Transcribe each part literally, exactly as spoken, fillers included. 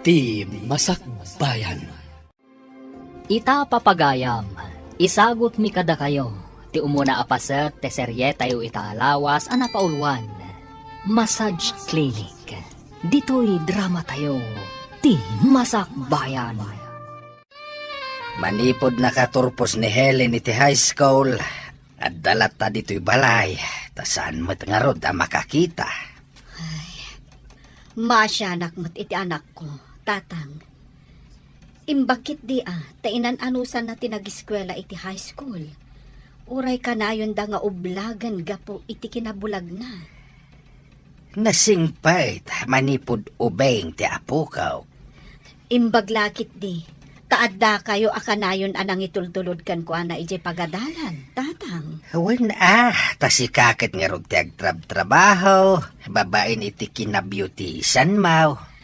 Ti Masakbayan. Ita, papagayam, isagutmi kadakayo ti umuna a paset ti serietayo ita a lawas a napauluan, Massage Clinic. Ditoy dramatayo, Ti Masakbayan. Manipud nakaturpos ni Helen iti high school, adda latta ditoy balay, ta saan met ngarud a makakita. Ay, maasianak met iti anakko, Tatang. Imbag ketdi a, ta inan-anusanna ti nageskuela iti high school. Uray kanayonda nga ublagen gapu iti kinabulagna. Nasingpet manipud ubing ti apoko. Imbag la ketdi, ta addakayo a kanayon a nangitultulod kenkuana idiay pagadalan, Tatang. Wen a, ta sika ket ngarud ti agtrabtrabaho, babaen iti kinabeautisanmo.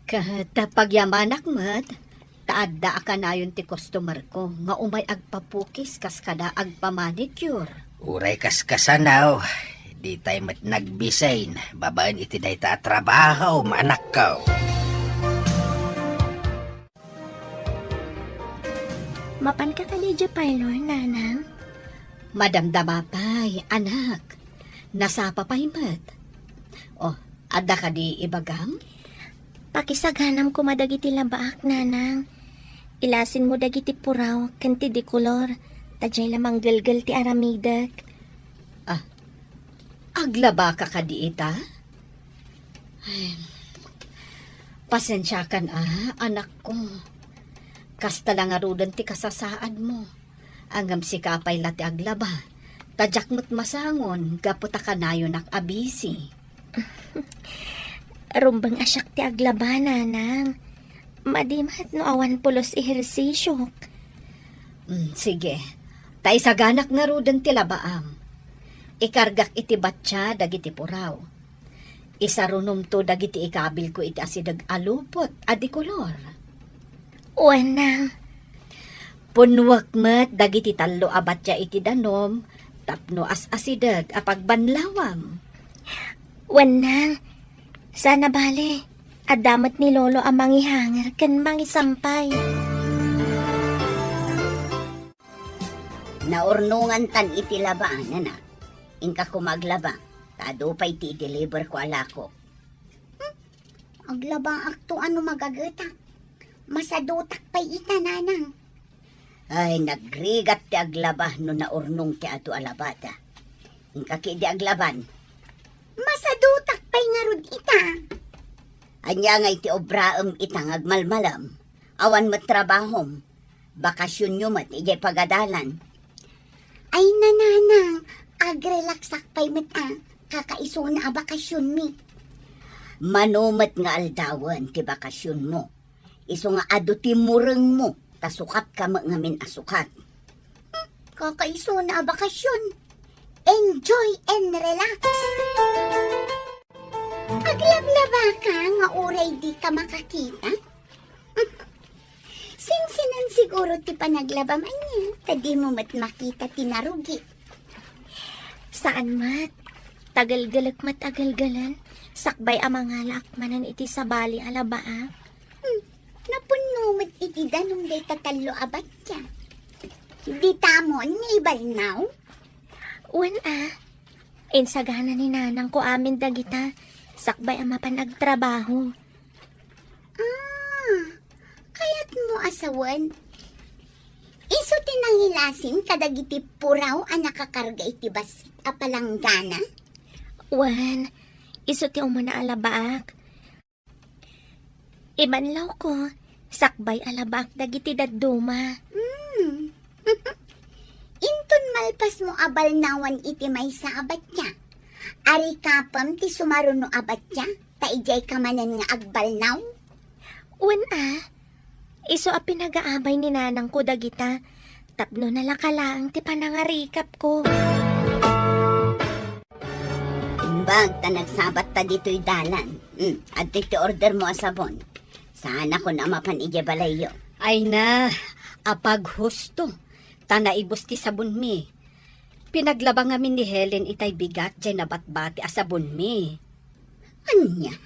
Ket pagyamanak met, ta adda a kanayon ti customerko nga umay agpapukis kas kada agpamanicure. Uray kaskasano, ditay met nagbisin babaen iti dayta a trabaho, anakko. Mapanka kadi idiay parlor, Nanang? Madamdama pay, anak. Nasapa pay met. O, adda kadi ibagam? Pakisaganam koma dagiti labaak, Nanang. Ilasinmo dagiti puraw ken ti dekolor, ta diay la manggelgel ti aramidek. Ah, aglabaka kadi ita? Ay, pasensiakan a, anakko. Kasta la ngaruden ti kasasaadmo. Ngem sika pay la ti aglaba. Ta diak met masangon gapu ta kanayonak a busy. Rumbeng a siak ti aglaba, Nanang. Madi met no awan pulos ehersisiok. Mm, sige. Ta isaganak ngaruden ti labaam. Ikargak iti batya dagiti puraw. Isarunomto dagiti ikabilko iti asideg a lupot a dekolor. Wen, Nang. Punnuek met dagiti tallo a batya iti danum tapno as-asideg a pagbanlawam. Wen, Nang. Saan a bale, adda met ni Lolo a mangihanger ken mangisampay. Naurnongantan iti laba, nana. Inka koma aglaba, ta adu pay ti i-deliver ko a lako. Hmm? Aglabaakto a no magagetak. Masadutak pay ita, Nanang. Ay, nagrigat ti aglaba no naurnong ti adu a labada. Inka ketdi aglaban. Masadutak pay ngarud ita. Ania ngay ti obraem ita nga agmalmalem? Awan met trabahom. Bakasionyo met idiay pagadalan. Ay, nanang, agrelaksak pay met a. Kakaisuna a bakasionmi. Mano met nga aldawen ti bakasionmo? Isu nga adu ti murengmo, ta sukatka met ngamin a sukat. Hmm, kakaisuna a bakasion. Enjoy and relax. Aglablabaka nga uray dika makakita? Sinsinan siguro ti panaglabam ania, ta dimo met makita ti narugi. Saan met. Tagelgelek met a gelgelen, sakbay a mangalaak manen iti sabali a labaak. Hmm, napunno met iti danum dayta tallo a batya. Ditamon nga ibalnaw? Wen a, insagana ni nanangko amin dagita, sakbay a mapan agtrabaho. Ah, kayatmo a sawen? Isu ti nangilasin kadagiti puraw a nakakarga iti bassit a palanggana? Wen, isu ti umuna a labaak. Ibanlawko, sakbay a labaak dagiti dadduma. Hmm. Inton malpasmo a balnawan iti maysa a batya, arikapem ti sumaruno a batya, ta idiayka manen nga agbalnaw? Wen a, isu a pinagaabay ni nanangko dagita, tapno nalaka laeng ti panangarikapko. Imbag ta nagsabatta ditoy dalan. Hmm, adtoy ti ordermo a sabon. Saanakon a mapan idiay balayyo. Ay na, apaghusto. Ta naibus ti sabonmi. Pinaglaba ngamin ni Helen itay bigat diay nabatbati a sabonmi. Ania?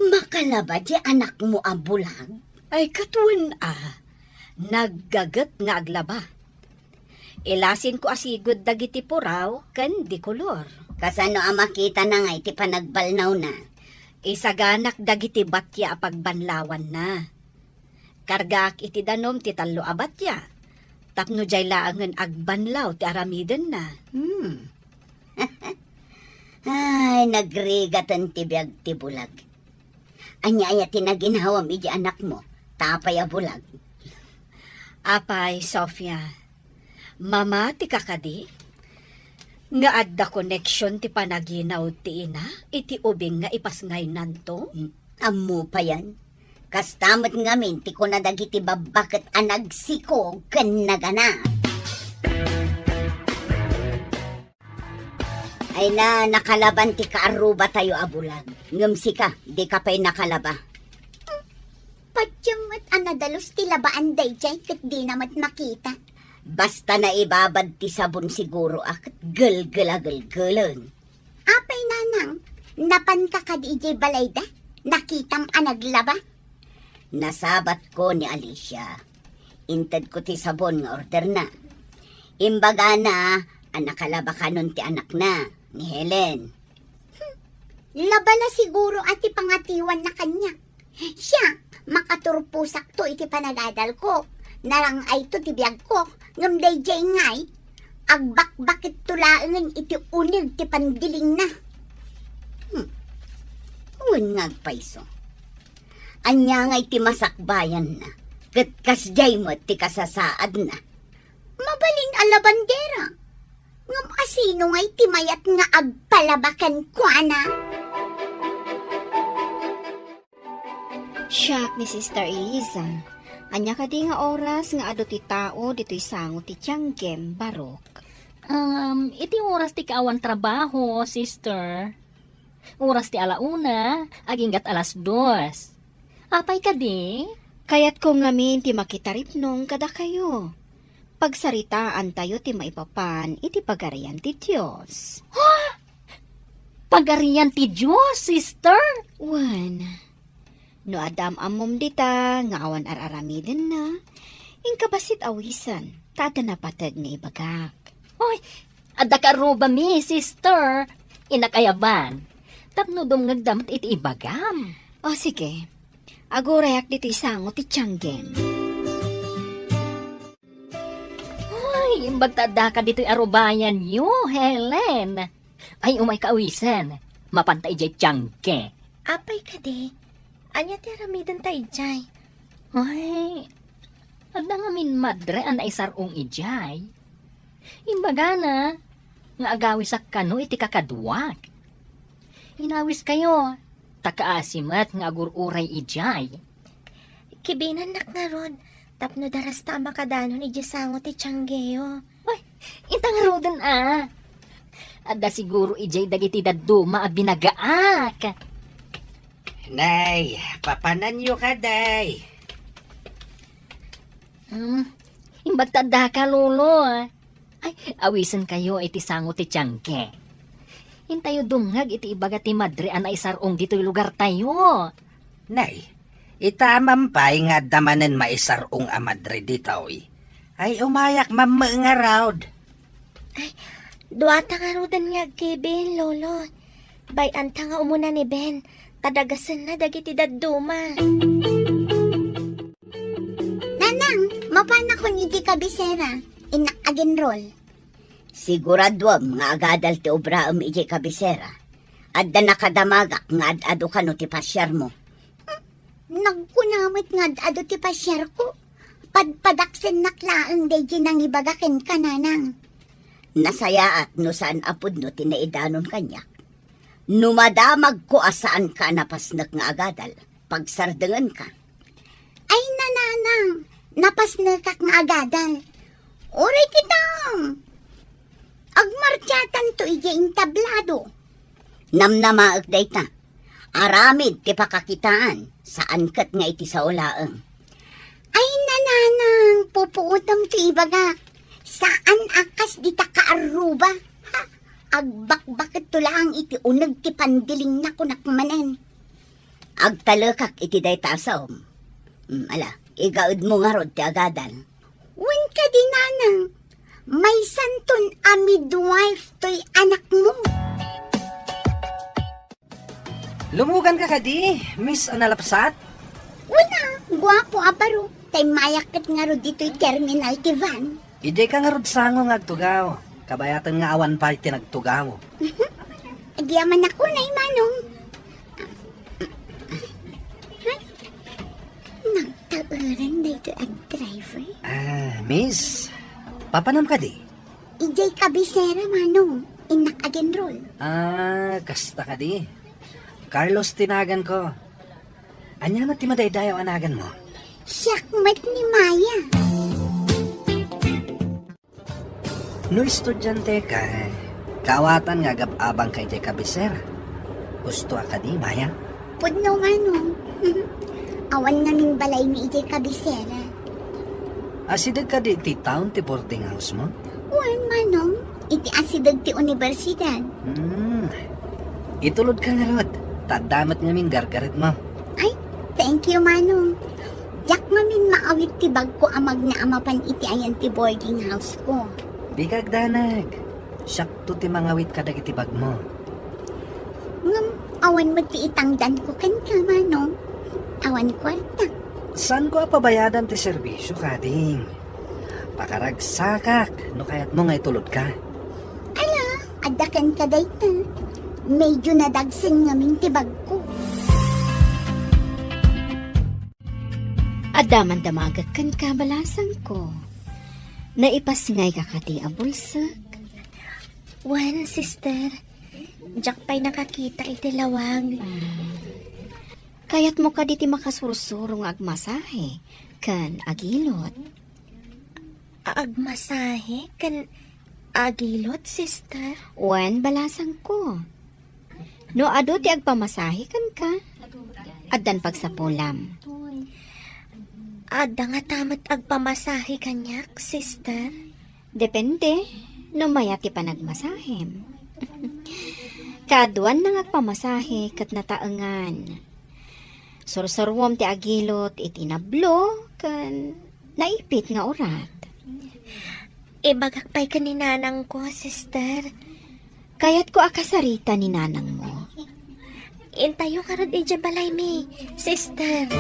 Makalaba diay anakmo a bulag? Ay, ket wen a, naggaget nga aglaba. Ilasinko a sigud dagiti puraw ken di kolor. Kasano a makitana nga iti panagbalnawna? Isaganak dagiti batia a pagbanlawanna. Kargaak iti danum ti tallo a batia, tapno diay laengen agbanlaw ti aramidenna. Hmm. Ay, nagrigaten ti biag ti bulag. Ania aya ti naginawam iti anakmo? Apay a bulag? Apay, Sofia, mamatika kadi nga adda koneksion ti panaginaw ti ina iti ubing nga ipasngaynanto? Hmm, ammo payen. Kasta met ngamin ti kuna dagiti babbaket a nagsiko ken nagana. Ay na, nakalaban ti kaarrubatayo a bulag. Ngem sika, dika pay nakalaba. Patiem met a nadalus ti labaan daydiay ket dina met makita. Basta naibabad ti sabon siguro a ket gelgel a gelgelen. Apay, nanang, napanka kadi idiay balayda? Nakitam a naglaba? Nasabatko ni Alicia. Intedko ti sabon nga orderna. Imbagana a nakalaba kanon ti anakna, ni Helen. Hmm. Laba la siguro a ti pangatiwanna kaniak. Siak, makaturposakto iti panagadalko. Narang-ayto ti biagko, ngem daydiay ngay, agbakbaketto laengen iti uneg ti pandilingna. Hmm. Wen nga agpayso. Ania ngay ti masakbayanna? Ket kasdiay met ti kasasaadna. Mabalin a labandera. Ngem asino ngay ti mayat nga agpalaba kenkuana? Siak ni Sister Eliza. Ania kadi nga oras nga adu ti tao ditoy sango ti tianggem, Barok? Um, iti oras ti kaawan trabaho, sister. Oras ti ala una, aginggat alas dos. Apay kadi? Kayatko ngamin ti makitaripnong kadakayo. Pagsaritaantayo ti maipapan iti Pagarian ti Dios. Ha? Pagarian ti Dios, sister? Wen, no adda am-ammom dita nga awan ar-aramidenna, inka bassit awisen, ta adda napateg nga ibagak. Oy, adda karrubami, sister. Innak ayaban. Tapno dumngegda met iti ibagam. O, sige. Agurayak ditoy sango ti tianggem. Hoy, imbag ta addaka ditoy arubayanyo, Helen. Ay, umayka awisen. Mapanta idiay tiangge. Apay kadi? Ania ti aramidenta idiay? Ay, adda ngamin madre a naisar-ong idiay. Imbagana nga agawisak kano iti kakaduak. Inawiskayo, ta kaasi met nga agur-uray idiay. Kibinennak ngarud tapno darasta a makadanon idiay sango ti tianggeyo. Ay, inta ngaruden a. Adda siguro idiay dagiti dadduma a binagaak. Nay, papananyo kadi. Hmm, imbag ta addaka, Lolo. Ay, awisenkayo iti sango ti tiangge. Intayo dumngeg iti ibaga ti madre a naisar-ong ditoy lugartayo. Nay, itamam pay nga adda manen maisar-ong a madre ditoy. Ay, umayak mammet ngarud. Ay, duata ngaruden nga agkibin, Lolo. Bay-anta nga umuna ni Ben, ta dagasenna dagiti dadduma. Nanang, mapanakon iti kabisera, innak aginrol. Siguraduem nga agadal ti obraem idiay kabisera. Adda nakadamagak nga ad-adu kano ti pasiarmo. Nagkuna met nga ad-adu ti pasiarko. Padpadaksennak laeng daydi nangibaga kenka, nanang. Nasayaat no saan a pudno ti naidanon kaniak. No madamagko a saanka a napasnek nga agadal, pagsardengenka. Ay, nananang, napasnekak nga agadal. Uray kitam! Agmartiatanto idiay entablado. Namnamaek dayta. Aramid ti pakakitaan, saan ket nga iti sao laeng. Ay, nananang, pupuotem ti ibagak. Saan a kas dita kaarruba. Ha? Agbakbaketto laeng iti uneg ti pandilingna, kunak manen. Agtalekak iti dayta a saom. Mm, ala, igaedmo ngarud ti agadal. Wen kadi, nanang, maysanton a midwife toy anakmo. Lumuganka kadi, Miss Analapsat? Wen a, guapo a baro. Tay mayak ket ngarud ditoy terminal ti van. Idiay ka ngarud sango nga agtugaw. Kabayaten nga awan pay ti nagtugaw. Agyamanak unay, Manong. Ay, nagtaeran daytoy a driver. Ah, miss, papanam kadi? Idiay kabisera, Manong. Innak agenrol. Ah, kasta kadi. Carlos ti naganko. Ania met ti madaydayaw a naganmo? Siak met ni Maya. No estudiante ka, kaawatan nga agab-abang ka idiay kabisera. Husto a kadi, Maya? Pudno, Manong. Awan ngamin balaymi idiay kabisera. Asideg kadi ti town ti boarding house mo? Wen, Manong. Iti asideg ti universidad. Hmm. Itulod ka ngarud. Ta adda met ngamin gargared mo. Ay, thank you, Manong. Diak ngamin maawit ti bagko a magna a mapan iti ayan ti boarding house ko. Dika agdanag. Siakto ti mangawit kadagiti bagmo. Ngem, awan met ti itangdanko kenka, Manong. Awan kuarta. Saanko a pabayadan ti serbisyo, kading. Pakaragsakak no kayatmo nga itulod ka. Ala, adda kenka dayta. Medyo nadagsen ngamin ti bagko. Adda man damagek kenka, balasangko. Naipasngayka kadi a bulsek? Wen, sister. Diak pay nakakita iti lawag. Ah. Kayatmo kadi ti makasursuro nga agmasahe ken agilot? Agmasahe ken agilot, sister? Wen, balasangko. No adu ti agpamasahe kenka, addan pagsapulam. Adda ngata met agpamasahe kaniak, sister? Depende no mayat ti panagmasahem. Kaaduanna nga agpamasahe ket nataengan. Sursuruem ti agilot iti nablo ken naipit nga urat. Ibagak pay ken ni nanangko, sister. Kayatko a kasarita ni nanangmo. Intayo ngarud idiay balaymi, sister.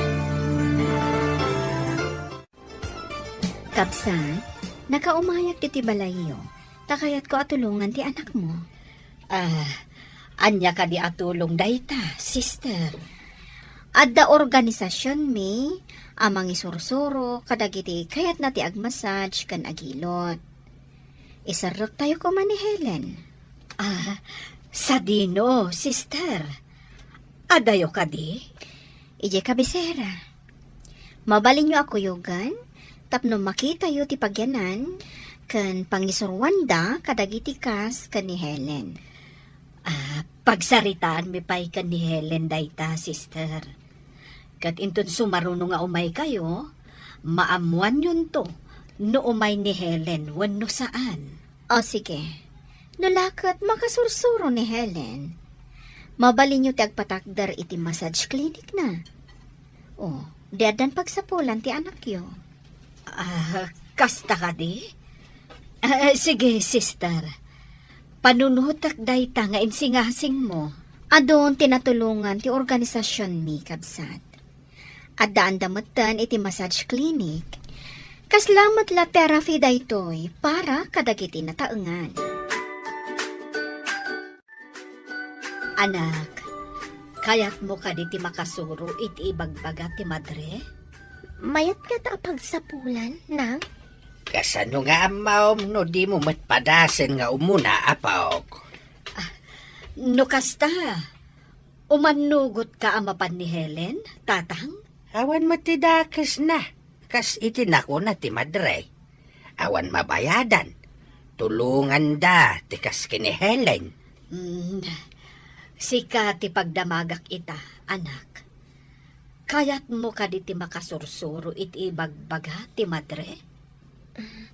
Kabsat, nakaumayak ditoy balayyo, ta kayatko a tulongan ti anakmo. Ah, ania kadi a tulong dayta, sister? Adda organisasionmi a mangisursuro kadagiti kayatna ti agmassage ken agilot. Iserrektayo koma ni Helen. Ah, sadino, sister? Adayo kadi? Idiay kabisera. Mabalinyo a kuyogan tapno makitayo ti pagyanan ken pangisuruanda kadagiti kas ken ni Helen. Ah, pagsaritaanmi pay ken ni Helen dayta, sister. Ket inton sumaruno nga umaykayo, maammoanyonto no umay ni Helen wenno saan. O sige, no la ket makasursuro ni Helen, mabalinyo ti agpatakder iti massage clinic na. O, di addan pagsapulan ti anakyo. Ah, kasta kadi? Ah, sige, sister. Panunotek dayta nga insingasingmo. Adun ti natulongan ti organisasionmi, kabsat. Addaanda metten iti massage clinic. Kasla met la therapy daytoy para kadagiti nataengan. Anak, kayatmo kadi ti makasuro iti ibagbaga ti madre? Mayat ngata a pagsapulan, nang? Kasano nga ammom no dimo met padasen nga umuna, apok? Ah, no kasta, umannugotka a mapan ni Helen, tatang? Awan met ti dakesna, kas iti nakuna ti madre. Awan mabayadan. Tulonganda ti kas ken ni Helen. Mm, sika ti pagdamagak ita, anak. Kayatmo kadi ti makasursuro iti ibagbaga ti madre? Mm,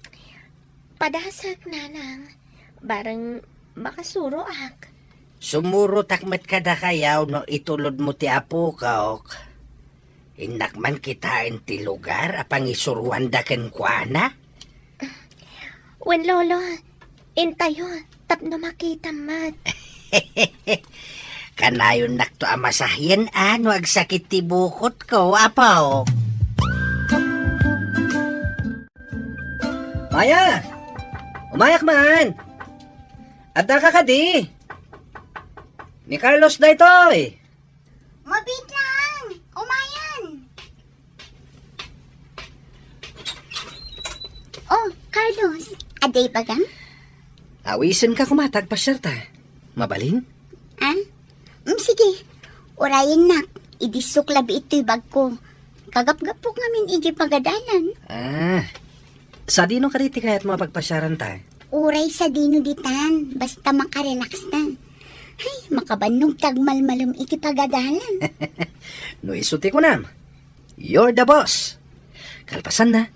padasek, nanang. Bareng makasuroak. Sumurotak met kadakayo no itulodmo ti apokok. Innak man kitaen ti lugar a pangisuroanda kenkuana. Wen, Lolo, intayo tapno makitam met. Kanayonnakto a masahian a no agsakit ti bukotko, apo. Maya! Umayak man! Addaka kadi? Ni Carlos daytoy. Mabiit lang! Umayan! Oh, Carlos, adda ibagam? Awisenka koma ta agpasiarta. Mabalin? Ah? Mm, sige. Urayennak, idissok labi itoy bagko. Kagapgapok ngamin idiay pagadalan. Ah. Sadino kadi ti kayatmo a pagpasiaranta? Uray sadino ditan, basta makarelax ta. Ay, makabannog ti agmalmalem iti pagadalan. No isu ti kunam, you're the boss. Kalpasanna,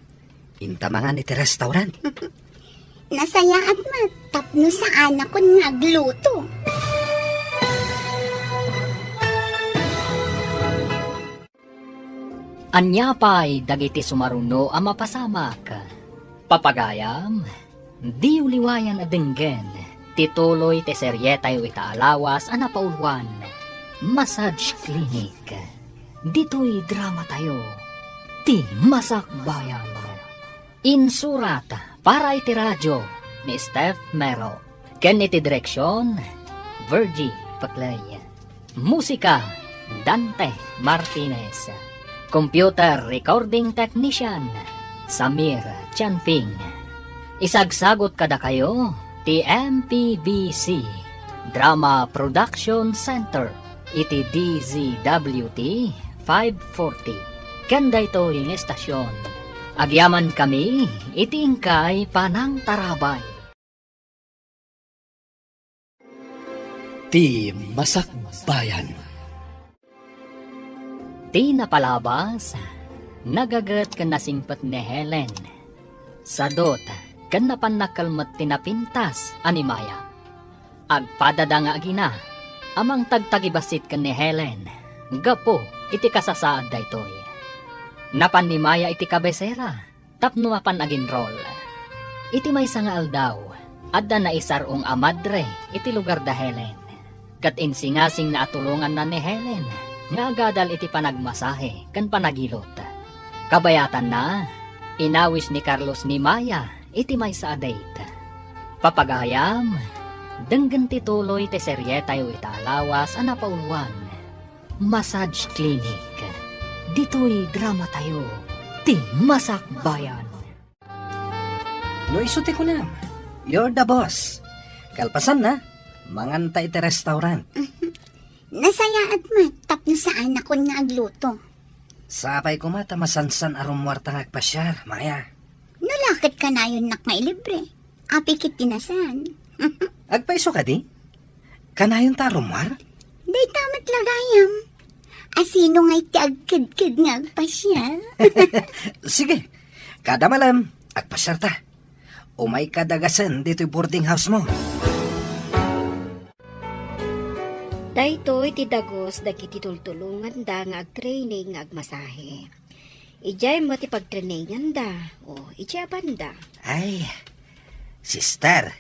inta mangan iti restaurant. Nasayaat met tapno saanakon nga agluto. Ania pay dagiti sumaruno a mapasamak? Papagayam, diyo liwayan a denggen ti tuloy ti serietayo ita a lawas a napauluan, Massage Clinic. Ditoy dramatayo, ti Masakbayan. Insurat para iti radio ni Steph Mero, ken iti direksion, Virgie Paclay. Musika, Dante Martinez. Computer recording technician, Samir Chanping. Isagsagot kadakayo ti M P B C Drama Production Center iti D Z W T five forty. Ken daytoy nga estasyon, agyamankami iti inkay panangtarabay. Ti Masakbayan. Ti napalabas, nagaget ken nasingpet ni Helen. Sadut ken napan nakkelmet ti napintas a ni Maya. Agpadada nga agina a mangtagtagibassit ken ni Helen gapu iti kasasaad daytoy. Napan ni Maya iti kabesera tapno mapan aginrol. Iti maysa nga aldaw, adda naisar-ong a madre iti lugar da Helen, ket insingasingna a tulonganna ni Helen nga agadal iti panagmasahe ken panagilot. Kabayatanna, inawis ni Carlos ni Maya iti maysa a date. Papagayam, denggen ti tuloy ti serietayo ita a lawas a napauluan. Massage Clinic. Ditoy dramatayo, ti Masakbayan. No isu ti kunam, you're the boss. Kalpasanna, manganta iti restaurant. Nasayaat met tapno saanakon nga agluto. Sapay koma ta masansan a rummuarta nga agpasiar, Maya. No la ket kanayonnak nga ilibre. Apay ket ti nasan. Agpaiso kadi? Kanayon ta rummuar? Dayta met la gayam. A sino ngay ti agkedked nga agpasiar? Sige, kada malem, agpasiar ta. Umay ka dagasen ditoy boarding house mo. Daytoy ti dagus dagiti tultulonganda nga agtraining nga agmasahe. Idiay met ti pagtraininganda, o idiay a banda. Ay, sister,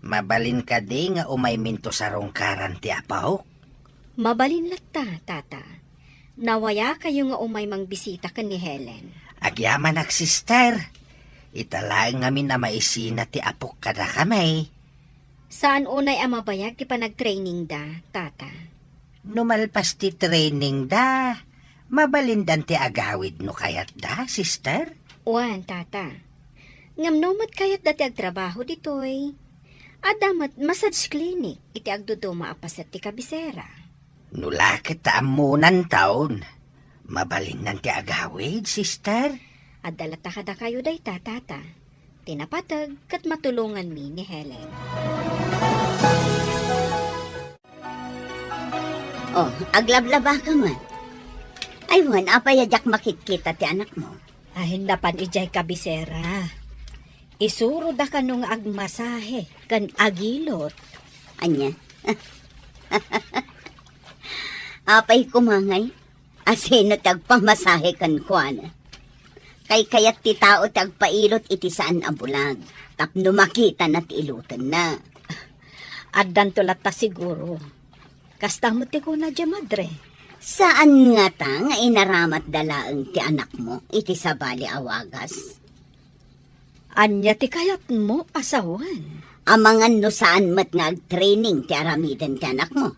mabalin kadi nga umayminto sarungkaran ti apok? Mabalin latta, tata. Nawayakayo nga umay mangbisita ken ni Helen. Agyamanak, sister. Ita laeng ngamin a maisina ti apok kadakami. Saan unay a mabayag ti panagtrainingda, tata? No malpas ti trainingda, mabalindan ti agawid no kayatda, sister? Wen, tata. Ngem no met kayatda ti agtrabaho ditoy, adda met massage clinic iti agduduma a paset ti kabisera. No la ket ta ammonanton, mabalinnan ti agawid, sister? Adda latta kadakayo dayta, tata. Ti napateg ket matulonganmi ni Helen. Oh, aglablabaka man. Ay, wen, apay a diak makitkita ti anakmo? Ay, napan idiay kabisera. Isuroda kano nga agmasahe ken agilot. Ania? Apay koma ngay, asino ti agpamasahe kenkuana? Kaykayat ti tao ti agpailot iti saan a bulag tapno makitana ti ilutenna. Addanto latta siguro. Kasta met ti kuna diay, madre. Saan ngata nga inaramatda laeng ti anakmo iti sabali a wagas? Ania ti kayatmo a sawen? Amangan no saan met nga agtraining ti aramiden ti anakmo?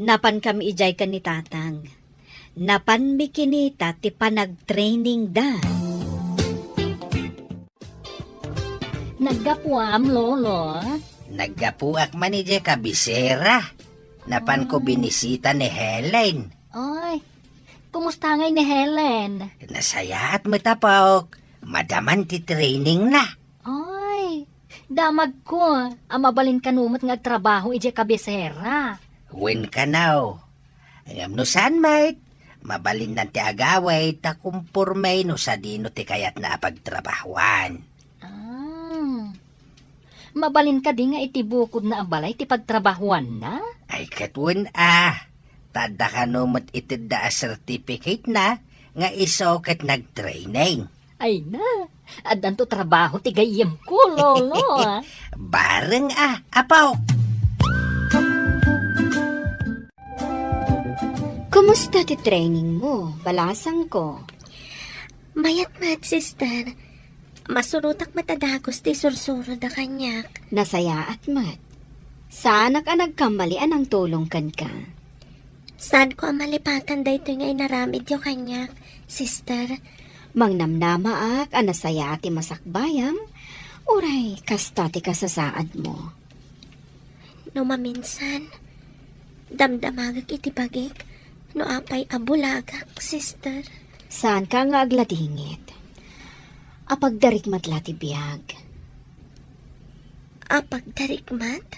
Napankami idiay ken ni tatang. Napanmi kinita ti panagtrainingda. Naggapuam, Lolo? Naggapuak man idiay kabisera. Napanko binisita ni Helen. Oy, kumusta ngay ni Helen? Nasayaat met, apok. Madaman ti trainingna. Ay, damagko a mabalin kano met nga agtrabaho idiay kabisera. Wen kano. Ngem no saan met, mabalinnan ti agawid ta kumporme no sadino ti kayatna a pagtrabahoan. Ah. Mabalin kadi nga iti bukodna a balay ti pagtrabahoanna? Ay, ket wen a. Ta adda kano met itedda a certificate-na nga isu ket nagtraining. Ay na, addanto trabaho ti gayyemko, Lolo, ah. Bareng a, apo. Kumusta ti training mo, balasangko? Mayat met, sister. Masurotak met a dagus ti isursuro da kaniak. Nasayaat met. Saanak a nagkammali a nangtulong kenka. Saanko a malipatan daytoy nga inaramidyo kaniak, sister. Mangnamnamaak a nasayaat ti masakbayam, uray kasta ti kasasaadmo. No maminsan, damdamagek iti bagik no apay a bulagak, sister. Saanka nga agladingit. Apagdarigmat la ti biag. Apagdarigmat?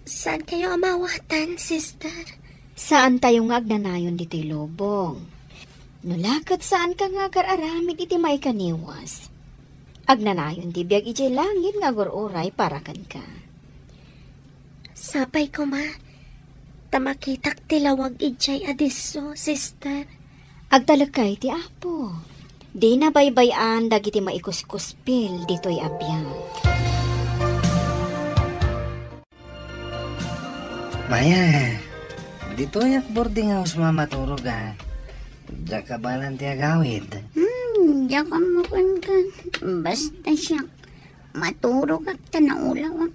Saankayo a maawatan, sister? Saantayo nga agnanayon ditoy lubong. No la ket saanka nga agar-aramid iti maikaniwas, agnanayon ti biag idiay langit nga agur-uray para kenka. Sapay koma, ta makitak ti lawag idiay a disso, sister. Agtalekka iti Apo. Dina baybay-an dagiti maikuskuspil ditoy a biag. Maya, ditoyak boarding house mo a maturog a. Diak kabaelan ti agawid. Hmm, diak ammo kenka. Basta siak, maturogak ta naulawak.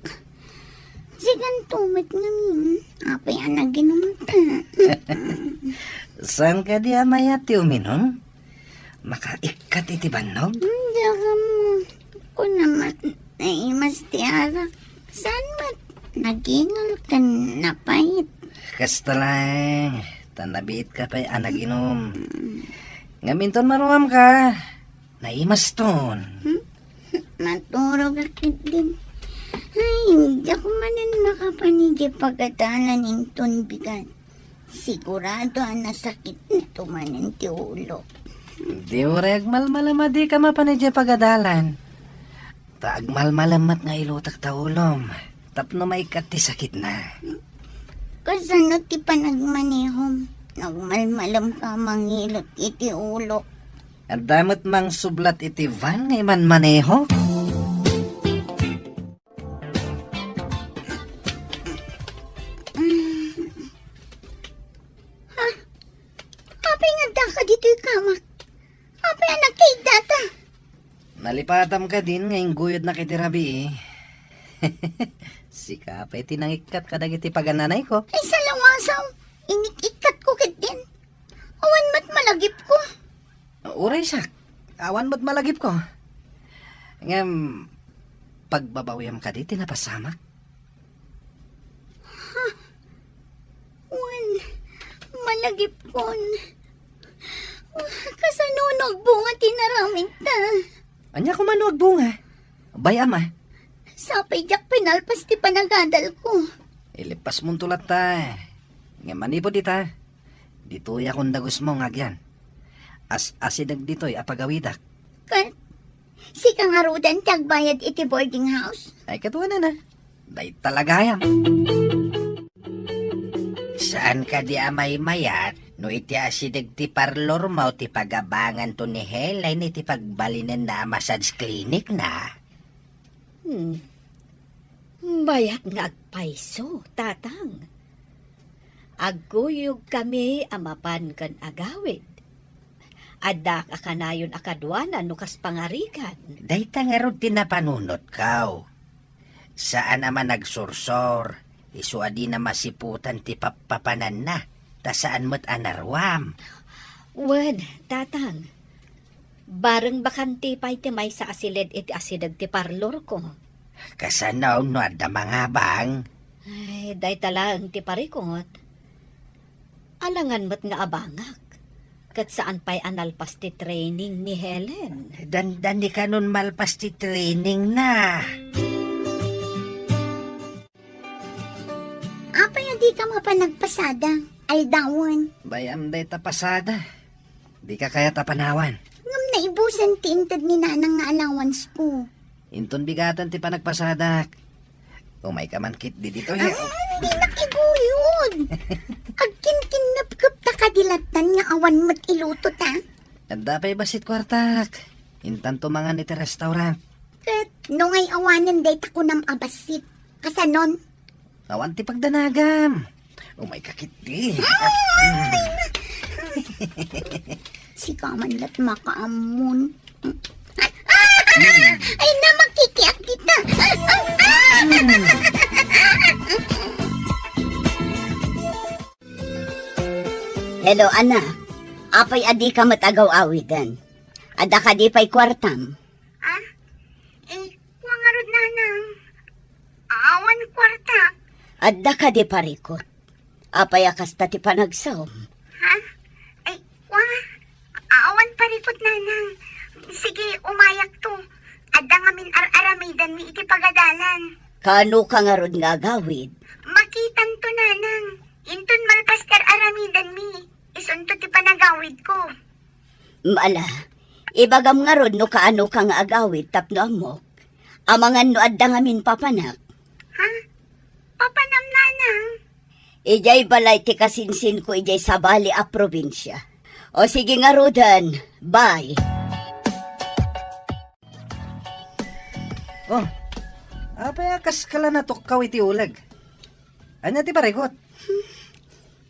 Sikanto met ngamin, apay a naginumta. Saan kadi a mayat ti uminum? Makaikkat iti bannog? Hmm, diak ammo. Kuna met, naimas ti arak. Saan met? Nagingal ken napait. Kasta laeng, ta nabiitka pay a naginum. Ngem inton maruamka, naimaston. Hmm? Maturogak ketdin. Ay, diak manen makapan idiay pagadalan inton bigat. Sigurado a nasakitto manen ti ulo. Di uray agmalmalem a dika mapan idiay pagadalan. Ta agmalmalem met nga ilutek ta ulom tapno maikkat ti sakitna. Kasano ti panagmanehom? Nagmalmalemka a mangilot iti ulok. Adda met mangsublat iti van nga imanmaneho? Ha? Apay nga addaka ditoy kamak? Apay a nagkaiddata? Nalipatam kadin nga ingguyodnak iti rabii. Sika pay ti nangikkat kadagiti pagananayko. Ay, salawasaw! Inik-ikkatko ketdin. Awan met malagipko. Uray siak, awan met malagipko. Ngem, pagbabawiam kadi ti napasamak? Ha? Wen, malagipkon. Kasano no agbunga ti naramidta? Ania koma no agbunga? Bay-am a. Sapay diak pinalpas ti panagadalko. Ilipasmonto latta. Ngem manipud ita, ditoyakon dagusmo nga agyan. As-asideg ditoy a pagawidak. Ket sika ngaruden ti agbayad iti boarding house? Ay, ket wen a. Dayta la gayam. Saan kadi a maymayat no iti asideg ti parlormo ti pagabanganto ni Helen iti pagbalinenna a massage clinic na? Hmm. Mayat nga agpayso, Tatang. Agguyogkami a mapan ken agawid. Adda a kanayon a kaduanan no kas pangarigan. Dayta ngarud ti napanunotko. Saan a managsursor, isu a dina masiputan ti pappapananna, ta saan met a naruam. Wen, Tatang, bareng bakanti pay ti maysa a siled iti asideg ti parlorko. Kasano no adda mangabang? Ay, dayta laeng ti parikut. Alangan met nga abangak. Ket saan pay a nalpas ti training ni Helen. Dandani kanon malpas ti training na. Apay a dika mapan nagpasada? Aldawen. Bay-am dayta pasada. Dika kayat a panawan. Ngem naibusan ti inted ni Nanang nga allowance ko. Inton bigaten ti panagpasadak. Umayka man ketdi ditoy. Ah, dinak iguyod. Agkinkinnepkep ta kadi lattan nga awan met iluto ta. Adda pay bassit kuartak. Intanto mangan iti restaurant. Ket no ngay awanen dayta kunam a bassit, kasanon? Awan ti pagdanagam. Umayka ketdi. Sika man lat makaammon. Ay na, makikiak dita. Hello, anak. Apay a dika met agaw-awiden? Adda kadi pay kuartam? Ah? Eh, kua ngarud, Nanang. Awan kuarta. Adda kadi parikut? Apay a kasta ti panagsaom? Ha? Ay, kua. Awan parikut, Nanang. Sige, umayakto. Adda ngamin ar-aramidanmi iti pagadalan. Kaano ka ngarud nga agawid? Makitanto, Nanang. Inton malpas ti ar-aramidanmi, isunto ti panagawidko. Ala, ibagam ngarud no kaano ka nga agawid tapno ammok. Amangan no adda ngamin papanak. Ha? Papanam, Nanang? Idiay balay ti kasinsinko idiay sabali a probinsia. O sige ngaruden, bye. Oh, apay a kas ka la natukkaw iti uleg? Ania ti parikut?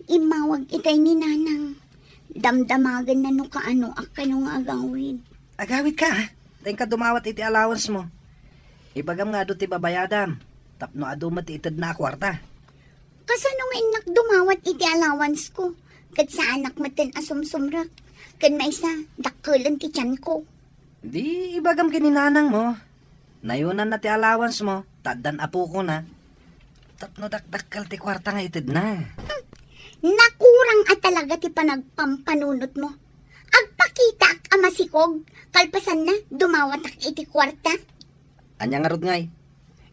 Immawag itay ni Nanang. Damdamagenna no kaano a kano nga agawid. Agawid ka, ah. Ta inka dumawat iti allowance mo. Ibagam nga adu ti babayadam, tapno adu met ti itedna a kuarta. Kasano nga innak dumawat iti allowance ko? Ket saanak metten a sumsumrek. Ken maysa, dakkelen ti tianko. Di ibagam ken ni Nanang mo. Nayonanna ti allowance mo, ta addan apokona. Tapno dakdakkel ti kuarta nga itedna. Hmm. Nakurang a talaga ti panagpampanunot mo. Agpakitaak a masikog, kalpasanna, dumawatak iti kuarta. Ania ngarud ngay?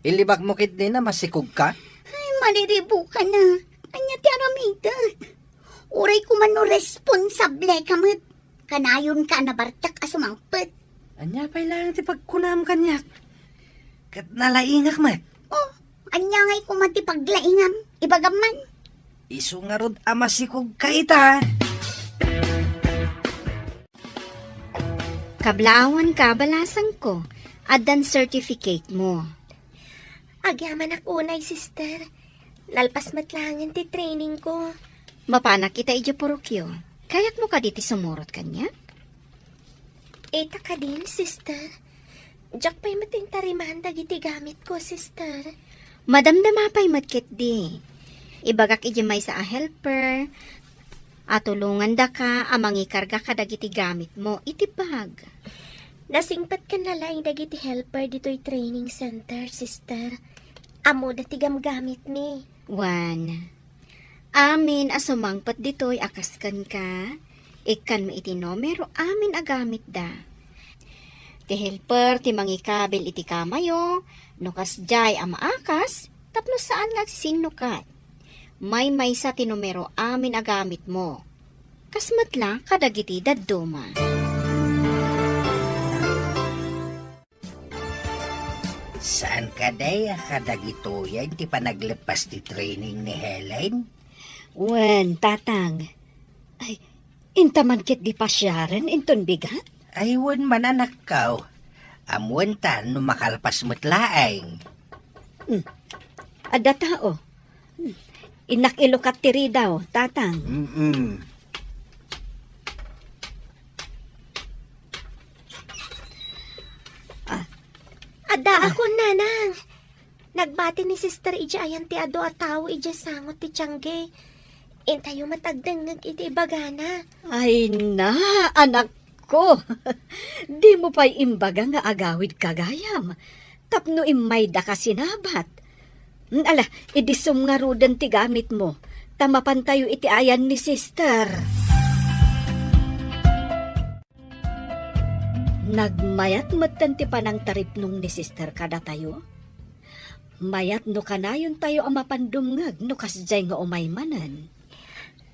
Ilibak mo ketdi na masikog ka? Ay, maliribo ka na. Ania ti aramidek? Uray koma no responsable ka met. Kanayon ka a nabartek a sumangpet. Ania pay laeng ti pagkunam kaniak? Ket nalaingak met. Oh, ania ngay koma ti paglaingam? Ibagam man. Isu ngarud a masikog ka ita. Kablaawan ka, balasangko. Addan certificate mo. Agyamanak unay, sister. Nalpas met laengen ti training ko. Mapanak ita idiay purokyo. Kayatmo kadi ti sumurot kaniak? Ita kadin, sister. Diak pay met intariman dagiti gamitko, sister. Madamdama pay met ketdi. Ibagak idiay maysa a helper a tulongandaka a mangikarga kadagiti gamitmo iti bag. Nasingpetkan laeng dagiti helper ditoy training center, sister. Ammoda ti gamgamitmi. Wen, amin a sumangpet ditoy a kas kenka, ikkanmi iti numero amin a gamitda. Ti helper ti mangikabil iti kamayo, no kasdiay a maakas, tapno saan nga agsisinnukat. Maymaysa ti numero amin a gamitmo. Kas met la kadagiti dadduma. Saan kadi a kadagitoyen ti panagleppas ti training ni Helen? Wen, Tatang. Ay, inta man ketdi pasiaren inton bigat? Ay, wen man, anakko. Ammoenta no makalpas met laeng. Hmm. Adda tao. Hmm. Innak ilukat ti ridaw, Tatang. Mm-mm. Ah. Addaakon, Nanang. Nagbati ni Sister idiay ayan ti adu a tao idiay sangot ti tiangge. Intayo met agdengngeg iti ibagana. Ay na, anakko. Dimo pay imbaga nga agawidka gayam tapno immaydaka sinabat. Mm, ala, idisom ngaruden ti gamitmo, ta mapantayo iti ayan ni Sister. Nagmayat metten ti panangtaripnong ni Sister kadatayo. Mayat no kanayontayo a mapandumngeg no kasdiay nga umay manen.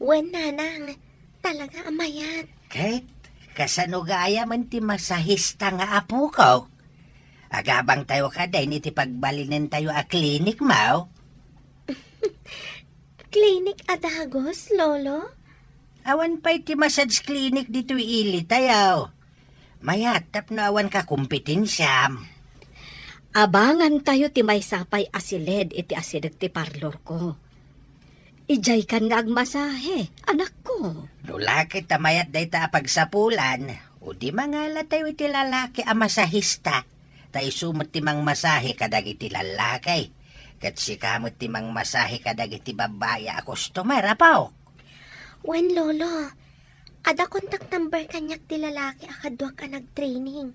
Wen, Nanang, talaga a mayat. Ket, kasano gayamen ti masahista nga apokok? Agabangtayo kadin iti pagbalinentayo a klinik, maw? Klinik a dagus, Lolo? Awan pay ti massage clinic ditoy ilitayo. Mayat tapno awan kakompetensiam. Abangantayo ti maysa pay a siled iti asideg ti parlorko. Idiaykan nga agmasahe, anakko. No la ket ta mayat dayta a pagsapulan, o di mangalatayo iti lalaki a masahista, ta isu met ti mangmasahe kadagiti lallaki. Ket sika met ti mangmasahe kadagiti babbai a customer, apo. Wen, Lolo. Adda contact number kaniak ti lalaki a kaduak a nagtraining.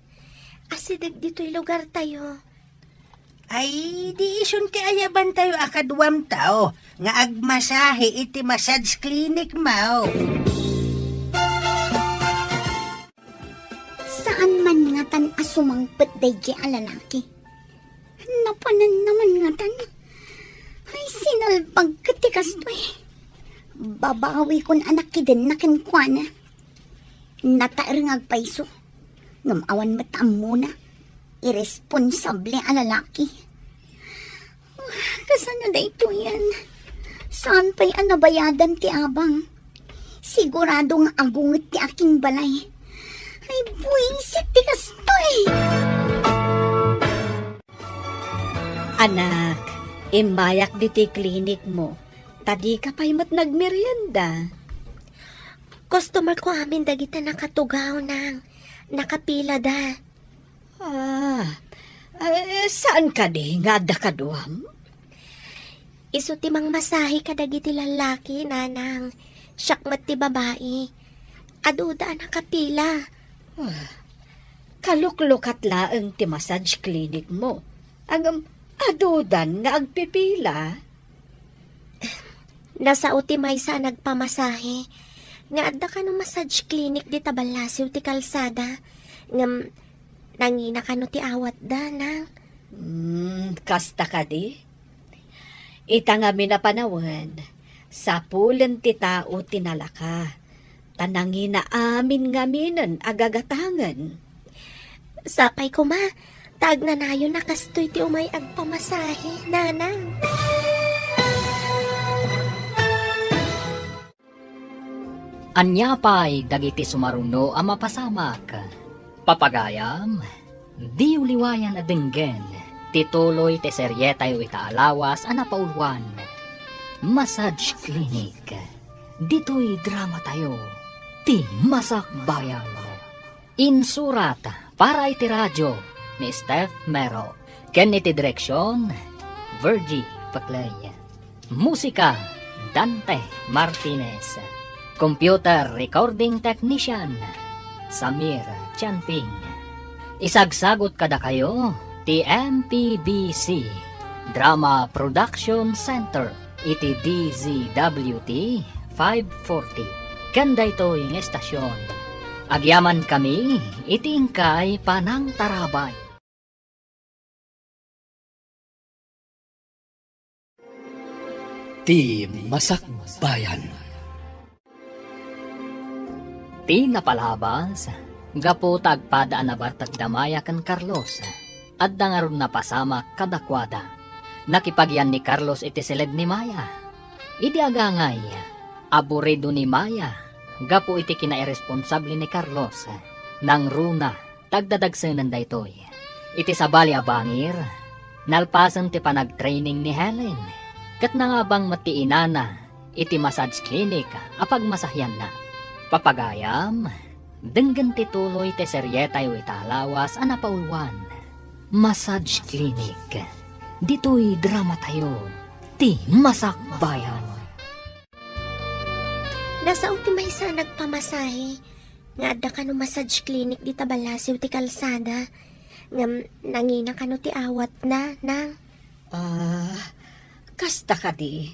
Asideg ditoy lugartayo. Ay, di isun ti ayabantayo a kaduamtayo nga agmasahe iti massage clinic, maw. Saan man ngatan a sumangpet daydiay a lalaki? Napananna man ngatan. Ay, sinalbag ket ti kastoy. Babawikon a nakidenna kenkuana. Nataer nga agpayso. Ngem awan met ammona. Irresponsable a lalaki. Kasano daytoyen? Saan pay a nabayadan ti abang? Sigurado nga agunget ti akingbalay. Ay, buisit ti kastoy! Anak, immayak ditoy klinikmo, ta dika pay met nagmerienda. Customerko amin dagita nakatugaw, Nang. Nakapilada. Ah, eh, saan kadi nga adda kaduam? Isu ti mangmasahe kadagiti lallaki, Nanang. Siak met ti babai. Aduda a nakapila. Ah, kaluklukat laeng ti massage clinicmo. Ngem adudan nga agpipila. Nasao ti maysa a nagpamasahe nga adda kano massage clinic dita ballasiw ti kalsada, ngem nangina kano ti awatda, Nang. Hmm, kasta kadi? Ita ngamin a panawen, sapulen ti tao ti nalaka, ta nangina amin ngaminen a gagatangen. Sapay koma, ta agnanayon a kastoy ti umay agpamasahe, Nanang. Ania pay dagiti sumaruno a mapasamak? Papagayam, diyo liwayan a denggen ti tuloy ti serietayo ita a lawas a napauluan, Massage Clinic. Ditoy dramatayo, ti Masakbayan. Insurat para iti radio ni Steph Mero, ken iti direksion, Virgie Paclay. Musika, Dante Martinez. Computer recording technician, Samir Chanping. Isagsagut kadakayo ti M P B C Drama Production Center iti D Z W T five forty. Ken daytoy nga estasion, agyamankami iti inkay panangtarabay. Ti Masakbayan. Ti napalabas, gapu ta agpada a nabartek da Maya ken Carlos. Adda ngarud napasamak kadakuada. Nakipagyan ni Carlos iti siled ni Maya. Idi agangay, aburido ni Maya gapu iti kinairresponsable ni Carlos. Nangruna, ta agdadagsenen daytoy. Iti sabali a bangir, nalpasen ti panagtraining ni Helen, ket nangabang met ti inana iti massage clinic a pagmasahianna. Papagayam, denggen ti tuloy ti serietayo ita a lawas a napauluan. Massage Clinic. Ditoy dramatayo, ti Masakbayan. Nasao ti maysa a nagpamasahe nga adda kano massage clinic dita ballasiw ti kalsada. Ngem nangina kano ti awatna, nang? Ah, kasta kadi.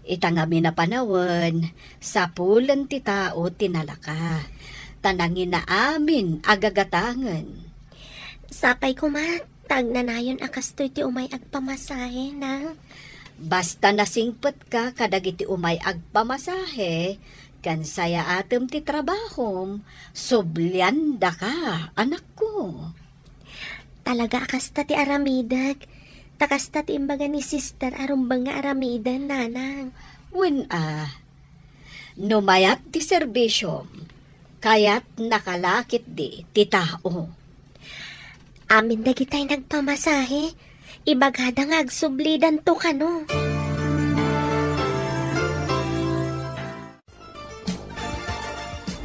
Ita ngamin a panawen, sapulen ti tao ti nalaka, ta nangina amin a gagatangen. Sapay koma, ta agnanayon a kastoy ti umay agpamasahe, nang? Basta nasingpetka kadagiti umay agpamasahe, ken sayaatem ti trabahom, subliandaka, anakko. Talaga a kasta ti aramidek. Ta kasta ti imbaga ni sister a rumbeng nga aramiden, nanang. Wen a, no mayat ti serbisiom, kayatnaka la ketdi ti tao. Amin dagitay nagpamasahe, ibagada nga agsublidanto kano.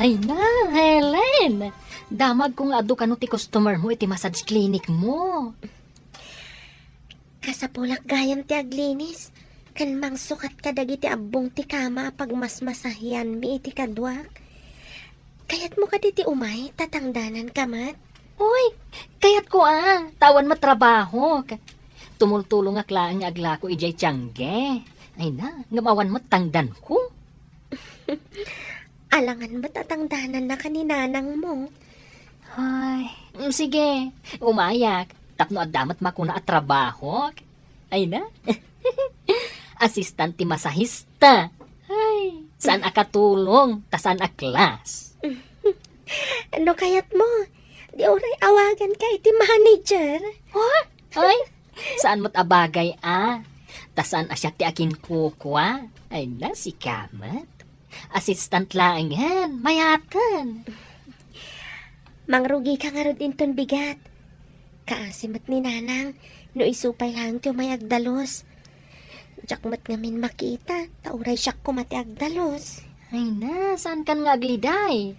Ay na, Helen! Damagko nga adu kano ti customer mo iti massage clinic mo. Kasapulak gayam ti aglinis, ken mangsukat kadagiti abbong ti kama a pagmasmasahianmi iti kaduak. Kayatmo kadi ti umay, ta tangdananka met? Uy, kayatko a, ta awan met trabahok. Tumultulongak laeng nga aglako idiay tiangge. Ay na, ngem awan met tangdanko. Alangan met a tangdanannaka ni nanangmo. Ay, mm, sige, umayak. Tapno adda met makuna a trabahok. Ay na. Assistant ti masahista. Ay, saan a katulong, ta saan a class. No kayatmo, di uray awaganka iti manager. Oh? Ay, saan met a bagay a. Ta saan a siak ti akinkukua. Ay na, sika met. Assistant laengen, mayaten. Mangrugika ngarud inton bigat. Kaasi met ni nanang, no isu pay laeng ti umay agdalus. Diak met ngamin makita, ta uray siak koma ti agdalus. Ay na, saankan nga agliday?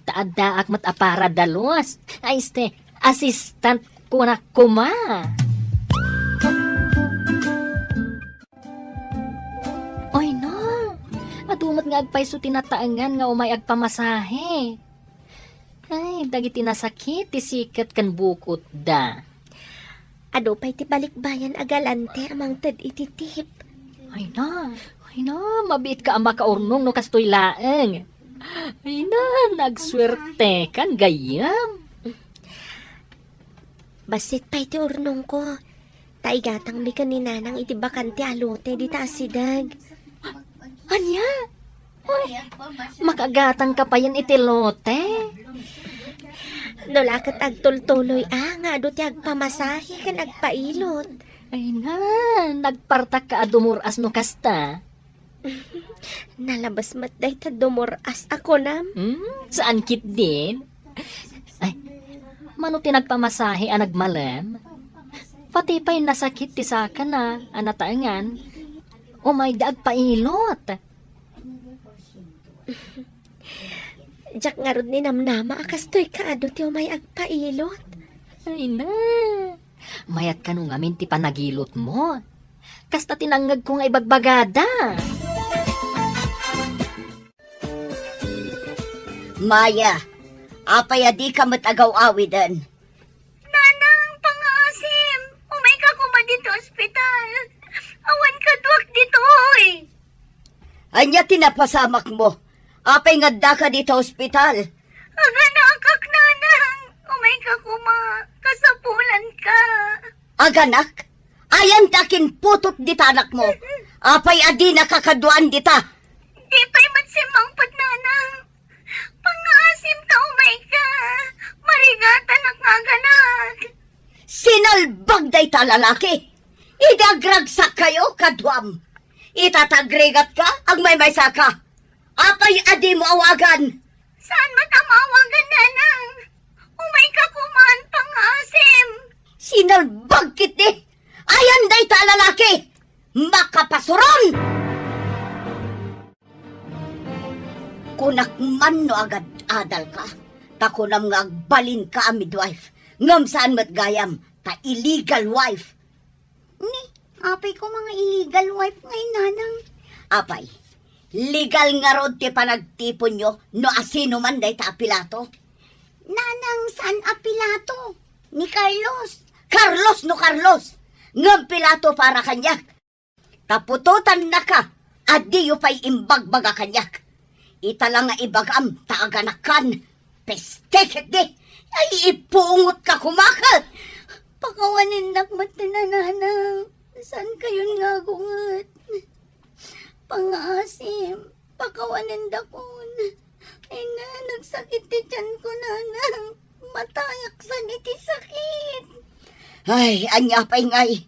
Ta addaak met a para dalus. Ay, este, assistant kunak koma. Ay na, adu met nga agpayso ti nataengan nga umay agpamasahe. Ay, dagiti nasakit ti siket ken bukotda. Adu pay ti balikbayan a galante a mangted iti tip. Ay na, ay na, mabiitka a makaurnong no kastoy laeng. Ay na, nagsuertekan gayyem. Bassit pay ti urnongko. Ta igatangmi ken ni nanang iti bakante a lote dita asideg. Ania? Uy, makagatangka payen iti lote? No la ket agtultuloy a nga adu ti agpamasahe ken agpailot. Ay na, nagpartakka a dumur-as no kasta. Nalabes met dayta dumur-as a kunam. Hmm, saan ketdin? Ay, mano ti nagpamasahe a nagmalem? Pati pay nasakit ti sakana a nataengan, umayda agpailot. Diak ngarud ninamnama a kastoy kaadu ti umay agpailot. Ay na, mayat kano ngamin ti panagilotmo. Kasta ti nangngegko nga ibagbagada. Maya, apay a dika met agaw-awiden? Nanang, pangngaasim, umayka koma ditoy ospital. Awan kaduak ditoy. Ania ti napasamakmo? Apay nga addaka dita ospital? Aganakak, nanang. Umayka koma. Kasapulanka. Aganak? Ayan ti akinputot dita anakmo. Apay a dinaka kaduaan dita? Di pay met simmangpet, nanang. Pangngaasim ta umayka. Marigatanak nga aganak. Sino ita lalaki. Idi agragsak kayo, kaduam. Ita tagrigat ka, agmaymaysa ka. Apay a di mo awagan? Saan met a maawagan, Nanang? Umay ka kuman, pangaasim. Sinalbag ketdi. Ayan dayta a lalaki. Makapasuron! Kunak man no agad-adal ka, ta kunam nga agbalin ka a midwife, ngem saan met gayam, ta illegal wife. Ni, apay ko mga illegal wife ngay, Nanang? Apay, legal ngarud ti panagtiponyo no asino man dayta a Pilato? Nanang, saan a Pilato? Ni Carlos. Carlos no Carlos! Ngem Pilato para kaniak. Ta putotannaka a diyo pay imbagbaga kaniak. Ita la nga ibagam ta aganakan. Peste ketdi! Ay, ipungot ka kumaket! Pakawanindak met ti nananang. Saan kayon nga agunget? Pangaasim, pakawanindakon. Ay na, nagsakit ti tiyan ko, Nanang. Matayak san iti sakit. Ay, ania pay ngay?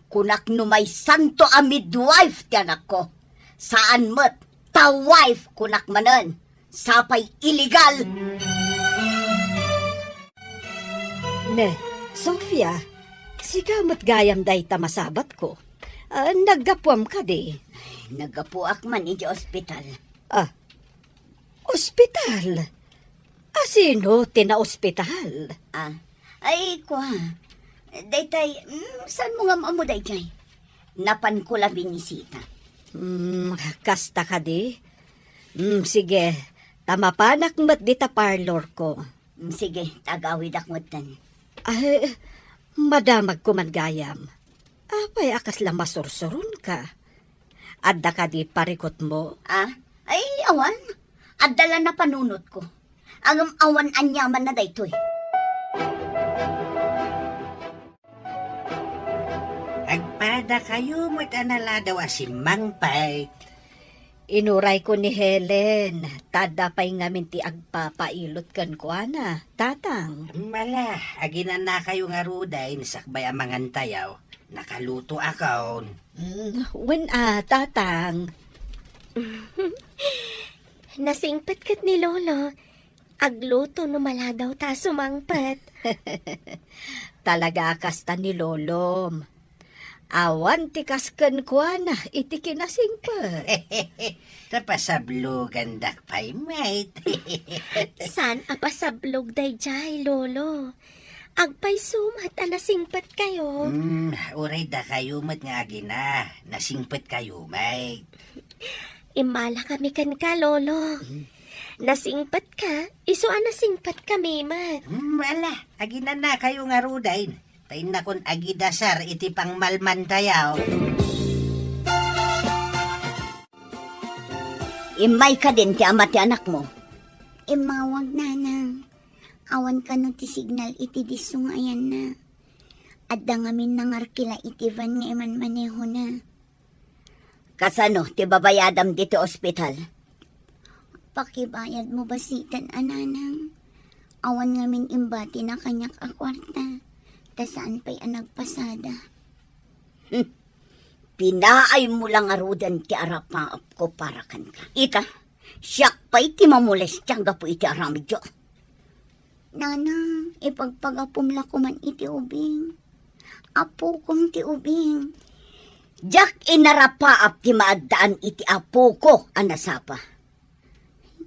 Kunak no maysanto a midwife ti anakko. Saan met, ta wife kunak manen. Sapay illegal. Ne, Sofia, sika met gayam dayta masabatko. Ah, naggapuam kadi? Naggapuak man iti ospital. Ah, ospital? Asino ti naospital? Ah, ay, kua. Daytay, mm, saan mo nga ammo daytay? Napan ko la binisita. Mm, kasta kadi? Mm, sige, ta mapanak met dita parlor ko. Mm, sige, tagawidak metten. Ay, madamag ko man gayam. Apay a kasla masursuron ka? Adda kadi parikutmo? Ah? Ay, awan. Adda la napanunotko. Ngem awan aniamanna daytoy. Agpadakayo met a naladaw a simmangpet. Inurayko ni Helen, ta adda pay ngamin ti agpapailot kenkuana, Tatang. Ala, aginanakayo ngaruden sakbay a mangantayo. Nakalutoakon. Mm, wen a, Tatang. Nasingpet ket ni Lolo. Agluto no maladaw ta sumangpet. Talaga a kasta ni Lolom. Awan ti kas kenkuana iti kinasingpet. Ta pasablogandak pay met. Saan a pasablog daydiay, Lolo? Agpayso met a nasingpetkayo. Mm, uray dakayo met nga agina, nasingpetkayo met. Immalakami kenka, Lolo. Mm. Nasingpetka, isu a nasingpetkami met. Mm, ala, aginanakayo ngaruden. Ta innakon agidasar iti pangmalmantayo. Immay kadin ti ama ti anakmo? Immawag, Nanang. Awan kano ti signal iti disso nga ayanna. Adda ngamin nangarkila iti van nga imanmanehona. Kasano ti babayadam ditoy ospital? Pakibayadmo basiten a, Nanang. Awan ngamin imbatina kaniak a kuarta, ta saan pay a nagpasada. Hmm. Pinaaymo la ngaruden ti arapaapko para kenka. Ita, siak pay ti mamolestia gapu iti aramidyo. Nanang, ipagpagapom la koman iti ubing. Apokom ti ubing. Diak inarapaap ti maaddaan iti apoko a nasapa.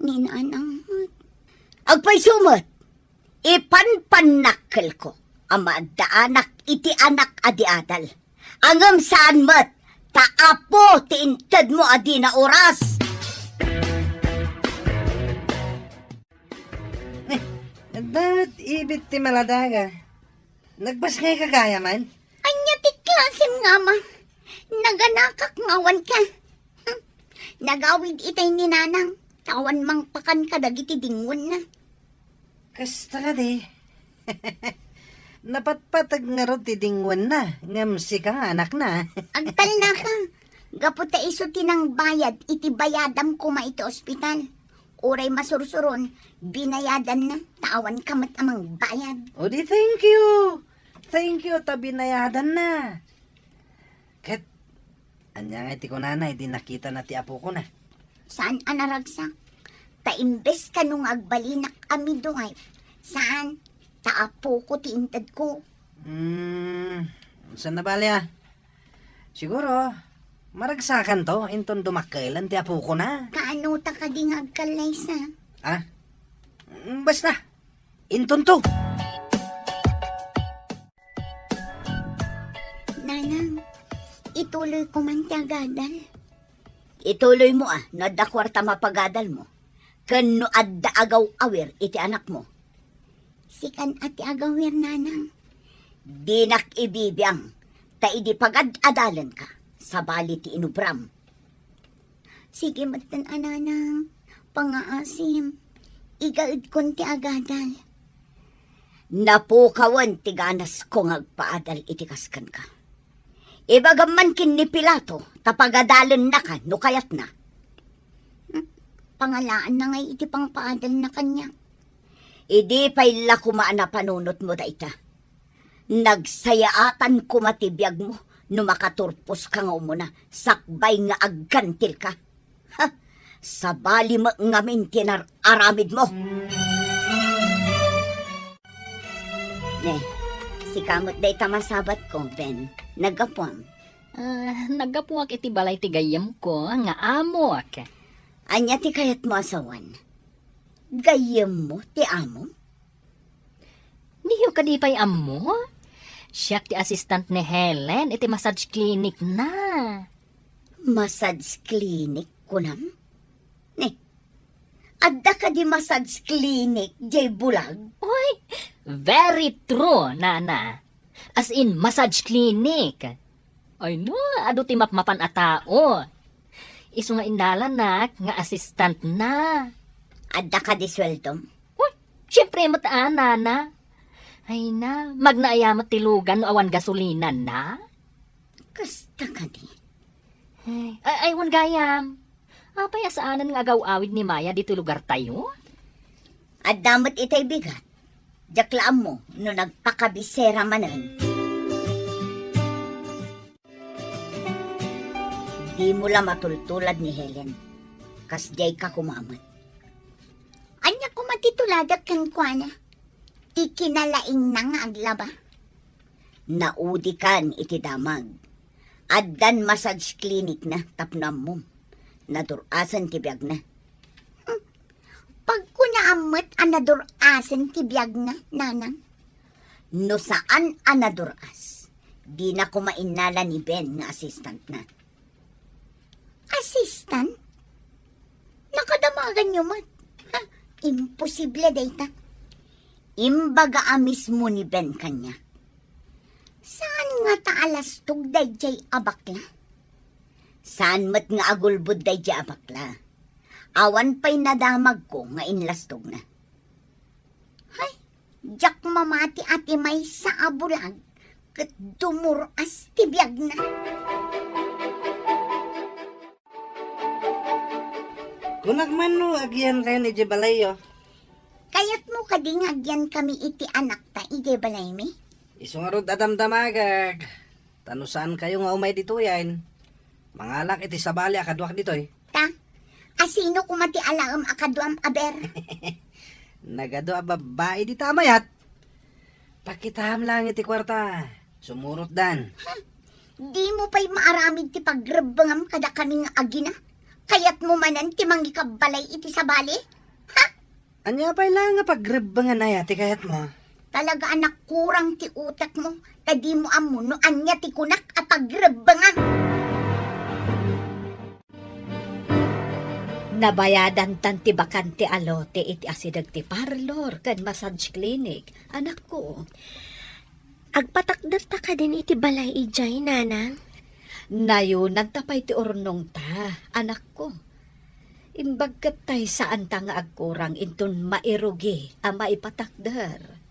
Ni Nanang met. Agpayso met, ipanpannakkelko a maaddaanak iti anak a di adal. Ngem saan met, ta apo ti intedmo a dina oras. Adda met ibit ti maladaga. Nagpaskay ka gayam? Ania ti klasem nga ama? Naganakak nga awan ka. Hmm. Nagawid itay ni Nanang, ta awan mangpakan kadagiti dingwenna. Kasta kadi. Napatpateg ngarud ti dingwenna, ngem sika nga anakna. Agtalnaka, gapu ta isu ti nangbayad iti bayadam koma iti ospital. Uray masursuron, binayadanna, ta awan ka met a mangbayad. O di, thank you. Thank you ta binayadanna. Ket, ania ngay ti kunana idi nakitana ti apokona? Saan a naragsak. Ta imbes kano nga agbalinak a midwife, saan, ta apoko ti intedko. Hmm, saan na bale, ah? Siguro, maragsakanto, inton dumakkelen ti apokona. Kaano ta kadi nga agkallaysa? Ah? Mm, basta, intonto. Nanang, ituloy ko man ti agadal. Ituloy mo, ah, no adda kuarta mapagadal mo. Ken no adda agaw-awir iti anak mo. Sikan a ti agawir, nanang. Dinak ibibiang, ta idi pagad-adalenka, sabali ti inubram. Sige metten a, nanang, pangaasim. Igaedkon ti agadal. Napukawen ti ganasko nga agpaadal iti kas kenka. Ibagam man ken ni Pilato ta pagadalennaka no kayatna. Hmm, pangalaanna ngay iti pangpaadalna kaniak. Idi pay la koma a napanunotmo dayta. Nagsayaatan koma ti biagmo no makaturposka nga umuna sakbay nga aggantilka. Ha! Sabali met ngamin ti nar-aramidmo. Ne, sika met dayta masabatko, Ben. Naggapuam? Ah, naggapuak iti balay ti gayyemko nga amok. Ania ti kayatmo a sawen? Gayyemmo ti amom? Diyo kadi pay ammo? Siak ti assistant ni Helen iti massage clinic na. Massage clinic, kunam? Ni, adda kadi massage clinic jay bulag? Oy, very true, nana. As in, massage clinic. Ay no, adu ti mapmapan a tao. Isu nga innalanak nga assistant na. Adda kadi sueldom? Uy, siyempre met a, nana. Ay na, magna aya met ti lugan no awan gasolina na? Kasta kadi. Ay, ay, ay, wan gayam. Apay a saanen nga agaw-awid ni Maya ditoy lugartayo? Adda met itay bigat. Diak la ammo no nagpakabisera manen. Dimo la matultulad ni Helen. Kasdiay ka koma met. Ania koma ti tuladek kenkuana? Ti kinalaingna nga aglaba? Naudikan iti damag. Addan massage clinic na tapno ammom. Nadur-asen ti biagna. Hmm. Pagkunaam met a nadur-asen ti biagna, nanang? No saan a nadur-as, dina koma innala ni Ben nga assistant na. Assistant? Nakadamaganyo met? Ha, imposible dayta. Imbaga a mismo ni Ben kaniak. Saan ngata a lastog daydiay a bakla? Saan met nga agulbod daydiay a bakla. Awan pay nadamagko nga inlastogna. Hay, diak mamati a ti maysa a bulag ket dumur-as ti biagna. Kunak man no agyankayon idiay balayyo. Kayatmo kadi nga agyankami iti anakta idiay balaymi? Isu ngarud a damdamagak. Ta no saankayo nga umay ditoyen, mangalak iti sabali a kaduak ditoy. Ta, asino koma ti alaem a kaduam a ber? Nagadu a babbai dita a mayat. Pakitaam laeng iti kuarta. Sumurotdan. Ha? Dimo pay maaramid ti pagrebbengam kadakami nga agina? Kayatmo manen ti mangikabbalay iti sabali? Ha? Ania pay laeng a pagrebbengan aya ti kayatmo? Talaga a nakurang ti utekmo, ta dimo ammo no ania ti kunak a pagrebbengam. Nabayadantan ti bakante a lote iti asideg ti parlor ken massage clinic, anakko. Agpatakderta kadin iti balay idiay, nanang? Nayonanta pay ti urnongta, anakko. Imbag ket tay saanta nga agkurang inton mairugi a maipatakder.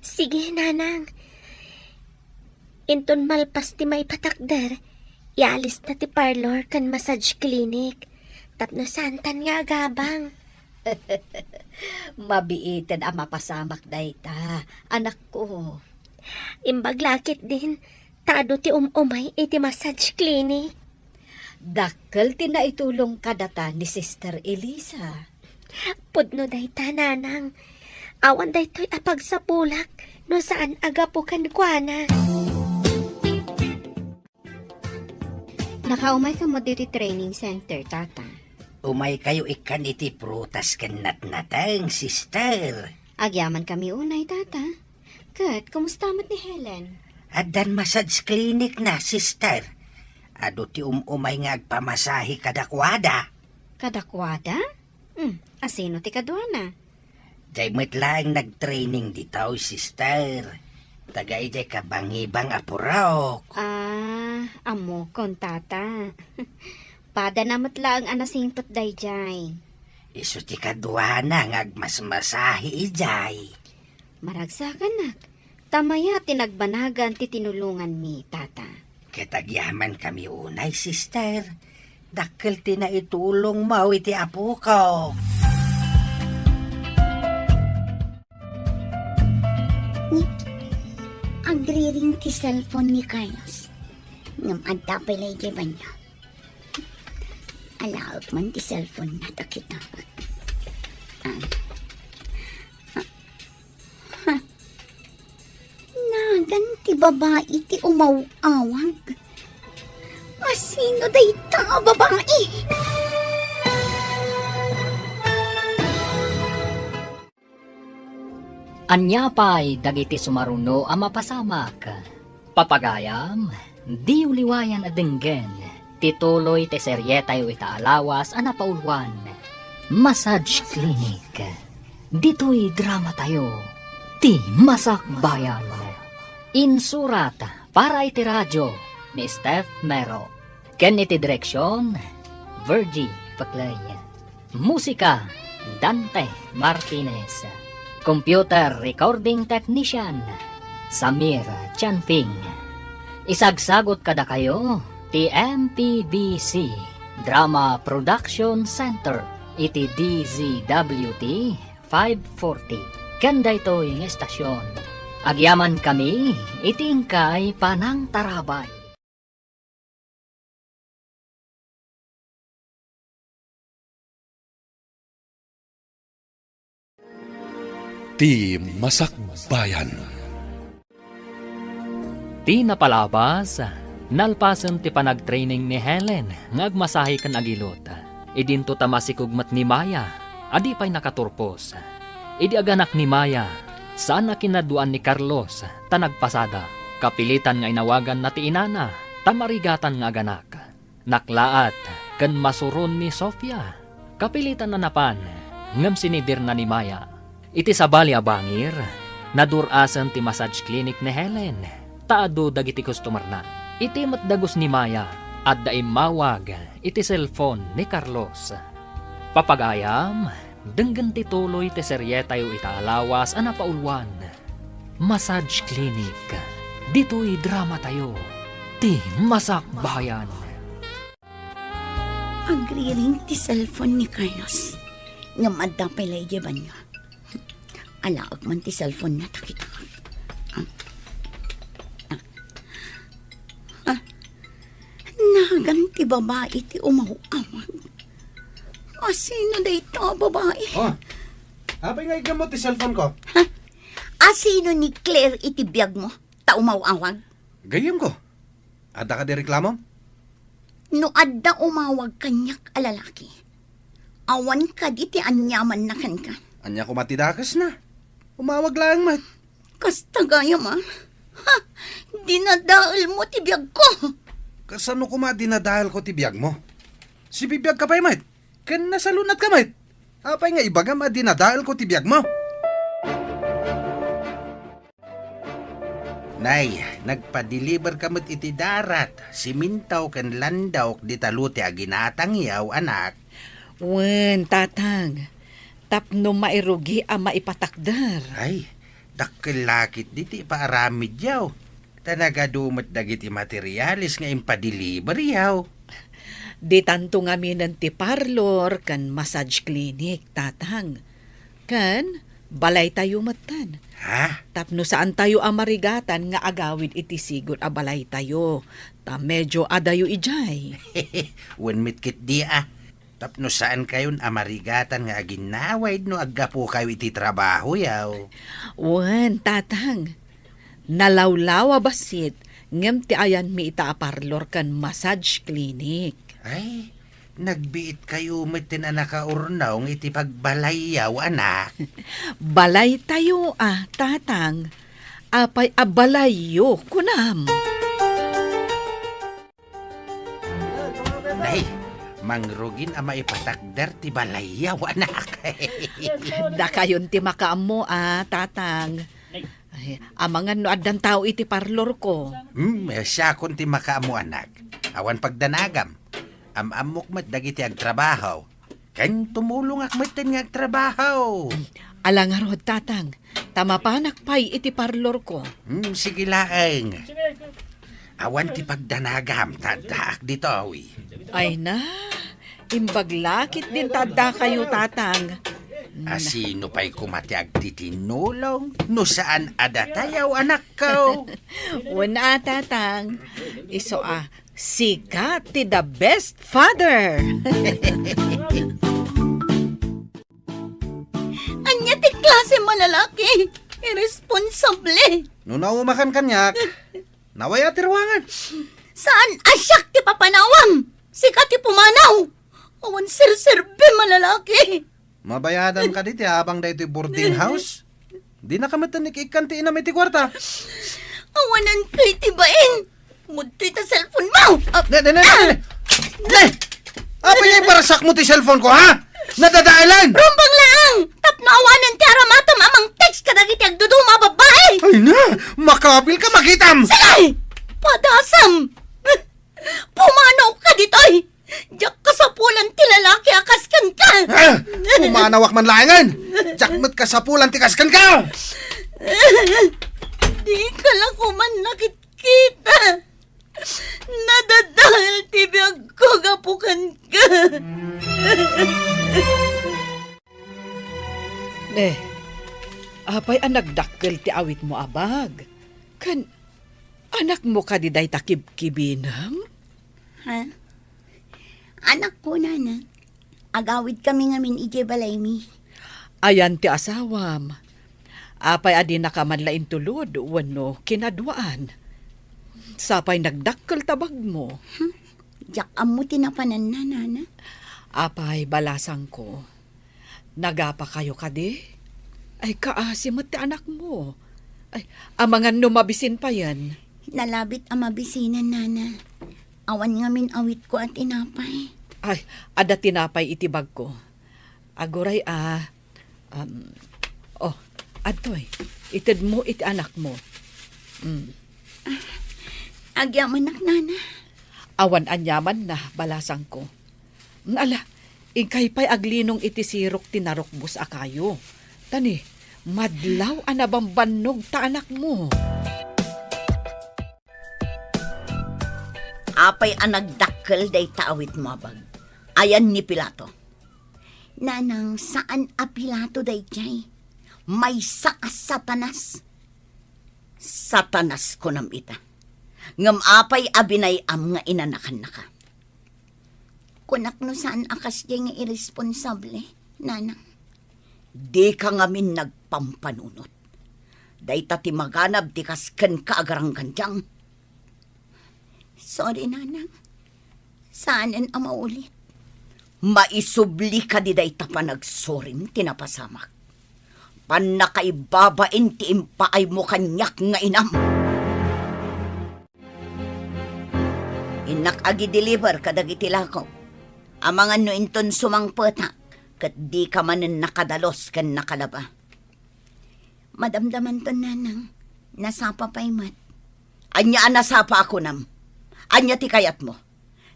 Sige, nanang. Inton malpas ti maipatakder, ialista ti parlor ken massage clinic tapno saantan nga agabang. Mabiiten a mapasamak dayta, anakko. Imbag la ketdin, ta adu ti um-umay iti massage clinic. Dakkel ti naitulong kadata ni Sister Elisa. Pudno dayta, Nanang. Awan daytoy a pagsapulak no saan a gapu kenkuana. Nakaumayka met ditoy training center, Tata? Umaykayo ikkan iti prutas ken natnateng, Sister. Agyamankami unay, Tata. Ket kumusta met ni Helen? Addan massage clinic na, Sister. Adu ti um-umay nga agpamasahe kadakuada. Kadakuada? Hmm, asino ti kaduana? Jay met laeng nagtraining ditoy, Sister. Taga idiay kabangibang a purok. Ah, ammokon, Tata. Padana met laeng a nasingpet dayjay. Isu ti kaduana nga agmasmasahe idiay. Maragsakannak, ta mayat ti nagbanagan ti tinulonganmi, Tata. Ket agyamankami unay, Sister. Dakkel ti naitulongmo iti apoko. Agriring ti cellphone ni Carlos. Ngem adda pay la idiay banio. Alaek man ti cellphone na, ta kita. Ah. Ah. Ha? Nagan ti babai ti umaw-awag. Asino dayta a babai? Ania pay dagiti sumaruno a mapasamak? Papagayam, diyo liwayan a denggen ti tuloy ti serietayo ita a lawas a napauluan, Massage Clinic. Ditoy dramatayo, ti Masakbayan. Insurat para iti radio ni Steph Mero. Ken iti direksion, Virgie Paclay. Musika, Dante Martinez. Computer recording technician, Samir Chanping. Isagsagut kadakayo ti M P B C Drama Production Center iti D Z W T five forty. Ken daytoy nga estasion, agyamankami iti inkay panangtarabay. Ti Masakbayan. Ti napalabas, nalpasen ti panagtraining ni Helen nga agmasahe ken agilot. Idinto ta masikog met ni Maya a di pay nakaturpos. Idi aganak ni Maya, saan a kinaduan ni Carlos ta nagpasada. Kapilitan nga inawaganna ti inana ta marigatan nga aganak. Naklaat ken masuron ni Sofia. Kapilitan a napan, ngem sinidirna ni Maya. Iti sabali a bangir, nadur-asen ti massage clinic ni Helen, ta adu dagiti customerna. Iti met dagus ni Maya, adda immawag iti cellphone ni Carlos. Papagayam, denggen ti tuloy ti serietayo ita a lawas a napauluan. Massage Clinic. Ditoy dramatayo, ti Masakbayan. Agriring ti cellphone ni Carlos. Ngem adda pay la idiay banio. Alaek man ti cellphone na, ta kita. Ah. Ah. Ah. Nagan ti babai ti umaw-awag. Asino dayta a babai? Oh, apay nga iggammo ti cellphone ko? Ha? Asino ni Claire iti biagmo ta umaw-awag? Gayyemko. Adda kadi reklamom? No adda umawag kaniak a lalaki, awan kadi ti aniamanna kenka. Ania koma ti dakesna? Umawag laeng met. Kasta gayam a. Ha? Dinadaelmo ti biagko. Kasano koma dinadaelko ti biagmo? Sibibiagka pay met, ken nasalunatka met. Apay nga ibagam a dinadaelko ti biagmo? Nay, nagpadeliverka met iti darat, siminto ken landok dita lote a ginatangyo, anak. Wen, Tatang. Tapno mairugi a maipatakder. Ay, dakkel la ketdi ti ipaaramidyo. Ta nagadu met dagiti materiales nga impadeliveryo. Ditanto ngaminen ti parlor ken massage clinic, Tatang. Ken Balaytayo metten. Ha? Tapno saantayo a marigatan nga agawid iti sigud a balaytayo. Ta medio adayo idiay. Wen met ketdi a. Tapno saankayon a marigatan nga aginnawa wenno aggapukayo iti trabahoyo. Wen, Tatang. Nalawlaw a bassit, ngem ti ayanmi ita a parlor ken massage clinic. Ay, nagbiitkayo metten a nakaurnong iti pagbalayyo, anak. Balaytayo a, Tatang. Apay a balayyo, kunam? Nay, mangrugin a maipatakder ti balayyo, anak. Dakayon ti makaammo a, Tatang. Ay, amangan no addan tao iti parlorko. Hmm, siakon ti makaammo, anak. Awan pagdanagam. Am-ammok met dagiti agtrabaho. Ken tumulongak metten nga agtrabaho. Ala ngarud, Tatang, ta mapanak pay iti parlorko. Hmm, sige laeng. Awan ti pagdanagam, ta addaak ditoy. Ay na, imbag la ketdin ta addakayo, Tatang. A, sino pay koma ti agtitinulong no saan a datayo, anakko? Wen a, Tatang. Isu a, sika ti the best father. Ania ti klase a lalaki? Irresponsable. No naumakan kaniak, nawaya ti ruangan. Saan a siak ti papanawam? Sika ti pumanaw. Awan serserbim a lalaki. Mabayadam kadi ti abang daytoy boarding house? Dinaka metten ikkan ti inam iti kuarta. Awanan kay ti bain. Mudtoy ta cellphone mo. Ah, ne, ne, ne, ne, ne. Ne! Apay nga ibarsak mo ti cellphone ko, ha? Nadadaelan! Rumbang laeng! Tapno awanan ti aramatam a mang-text kadagiti agduduma a babbai! Ay na! Makabil ka, makitam! Sige! Padasam! Pumanaw ka ditoy! Diak kasapulan ti lalaki a kas kenka! Ah! Pumanawak man laengen! Diak met kasapulan ti kas kenka! Di ka la koman nakitkita! Nadadael ti biagko gapu kenka! Ne, apay a nagdakkel ti awitmo a bag? Ken anakmo kadi dayta kibkibinem? Ha? Anakko, nana. Agawidkami ngamin idiay balaymi. Ayan ti asawam. Apay a dinaka man la intulod wenno kinaduaan? Sapay nagdakkel ta bagmo. Hmm? Diak ammo ti napananna, nana. Apay, balasangko. Nagapakayo kadi? Ay, kaasi met ti anakmo. Ay, amangan no mabisin payen. Nalabit a mabisinen, nana. Awan ngamin awitko a tinapay. Ay, adda tinapay iti bagko. Aguray a, um, oh, adtoy, itedmo iti anakmo. Mm. Agyamanak, nana. Awan aniamanna, balasangko. Ala, inkay pay aglinong iti sirok ti narukbos a kayo. Tani, madlaw a nabambannog ta anakmo. Apay a nagdakkel dayta awitmo a bag? Ayan ni Pilato? Nanang, saan a Pilato daydiay. Maysa a Satanas. Satanas kunam ita. Ngem apay a binay-am nga inanakannaka? Kunak no saan a kasdiay nga irresponsable, nanang. Dika ngamin nagpampanunot. Dayta ti maganab ti kas kenka a garanggandiang. Sorry, nanang. Saanen a maulit. Maisubli kadi dayta panagsorim ti napasamak. Pannakaibabain ti impaaymo kaniak nga inam. Innak agi-deliver kadagiti lakok. Amangan no inton sumangpetak, ket dika manen nakadalus ken nakalaba. Madamdamanton, nanang. Nasapa pay met. Ania a nasapa a kunam? Ania ti kayatmo?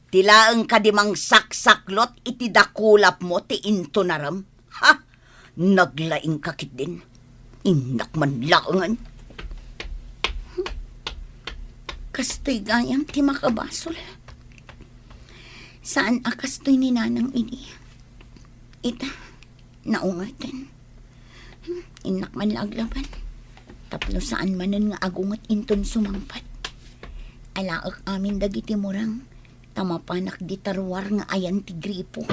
Ti laeng kadi mangsaksaklot iti dakulapmo ti intunarem? Ha? Naglaingka ketdin. Innak man laengen. Kastoy gayam ti makabasol. Saan a kastoy ni nanang idi. Ita, naungaten. Innak man la aglaban. Tapno saan manen nga agunget inton sumangpet. Alaek amin dagiti murang, ta mapanak di tarwar nga ayan ti gripo.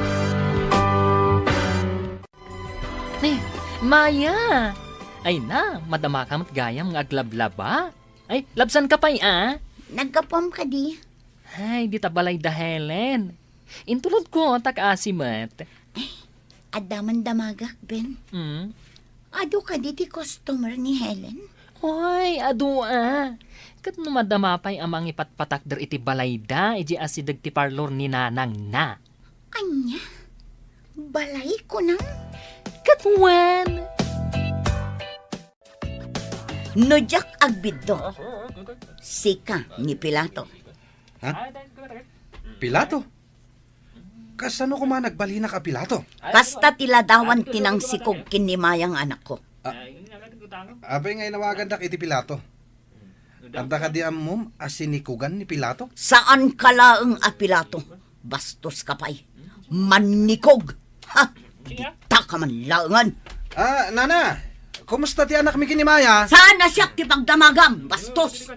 Ne, Maya! Ay na, madamaka met gayam nga aglablaba. Ay, labsan ka pay, a? Naggapuam kadi. Ay, dita balay da Helen. Intulodko, ta kaasi met. Adda man damagak, Ben. Mm. Adu kadi ti customer ni Helen? Oy, adu a. Ket no madama pay a mangipatpatakder iti balayda, idiay asideg ti parlor ni nanangna. Ania? Balay kunam? Ket wen. No diak agbiddut, sika ni Pilato. Ha? Pilato? Kasano koma nagbalinak a Pilato? Kasta ti ladawan ti nangsikog ken ni Maya nga anakko. A-, apay nga inawagandak iti Pilato? Adda kadi ammom a sinikogan ni Pilato? Saanka laeng a Pilato. Bastoska pay. Mannikog. Ha? Dita ka man laengen. A, nana, kumusta ti anakmi ken ni Maya? Saan a siak ti pagdamagam, bastos?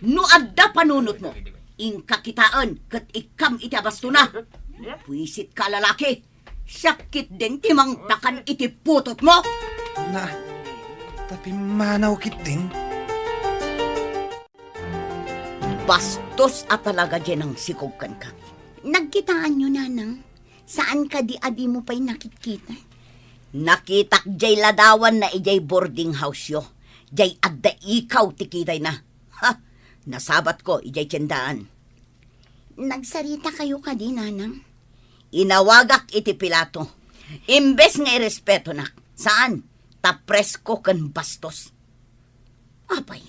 No adda panunotmo, inka kitaen ket ikkam iti abastona. Buisitka a lalaki. Siak ketdin ti mangtakan iti putotmo. Na, ta pimmanaw ketdin. Bastos a talaga diay nangsikog kenka. Nagkitaanyo, nanang? Saan kadi a dimo pay nakitkita? Nakitak diay ladawanna idiay boarding house-yo. Diay adda ikaw ti kitayna. Ha! Nasabatko idiay tiendaan. Nagsaritakayo kadi, nanang? Inawagak iti Pilato. Imbes nga irespetonak, saan, ta presko ken bastos. Apay,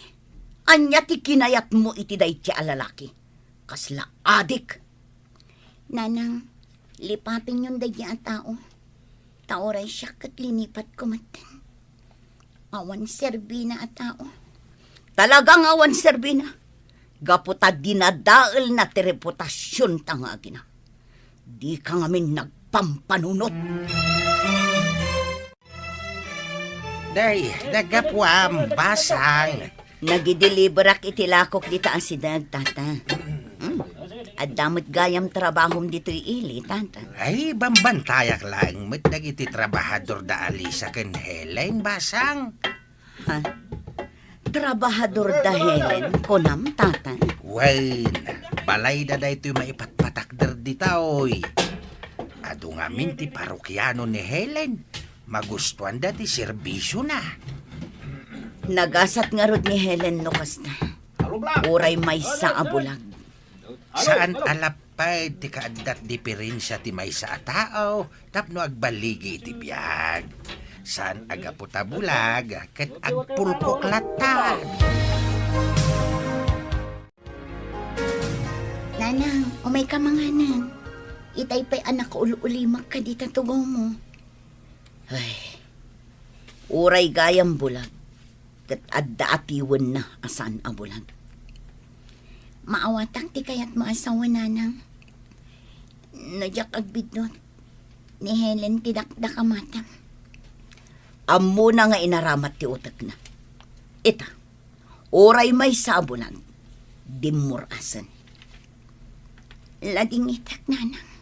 ania ti kinayatmo iti daytoy a lalaki? Kasla adik. Nanang, lipatenyon daydiay a tao. Ta uray siak ket linipatko metten. Awan serbina a tao. Talaga nga awan serbina. Gapu ta dinadaelna ti reputasionta nga agina. Dika ngamin nagpampanunot. Day, naggapuam, basang. Nagideliverak iti lakok dita asideg, tata. Hmm. Adda met gayam trabahom ditoy ili, tata. Ay, bambantayak laeng met dagiti trabahador da Alisa ken Helen, basang. Ha? Trabahador da Helen, kunam, tata? Wen, balayda daytoy maipatpatakder dita, oy. Adu ngamin ti parokiano ni Helen. Magustuanda ti serbisiona. Nagasat ngarud ni Helen no kasta. Uray maysa a bulag. Saan a lapped ti kaaddat diferensia ti maysa a tao tapno agbaligi iti biag. Saan a gapu ta bulag ket agpulkok latta. Nanang, umayka manganen. Itay pay a nakaul-ulimek kadita tugawmo. Ay, uray gayam bulag, ket adda atiwenna a saan a bulag. Maawatak ti kayatmo a sawen, nanang. No diak agbiddut, ni Helen ti dakdakamatam. Ammona nga inaramat ti utekna. Ita, uray maysa a bulag, dimmur-asen. Ladingitak, nanang.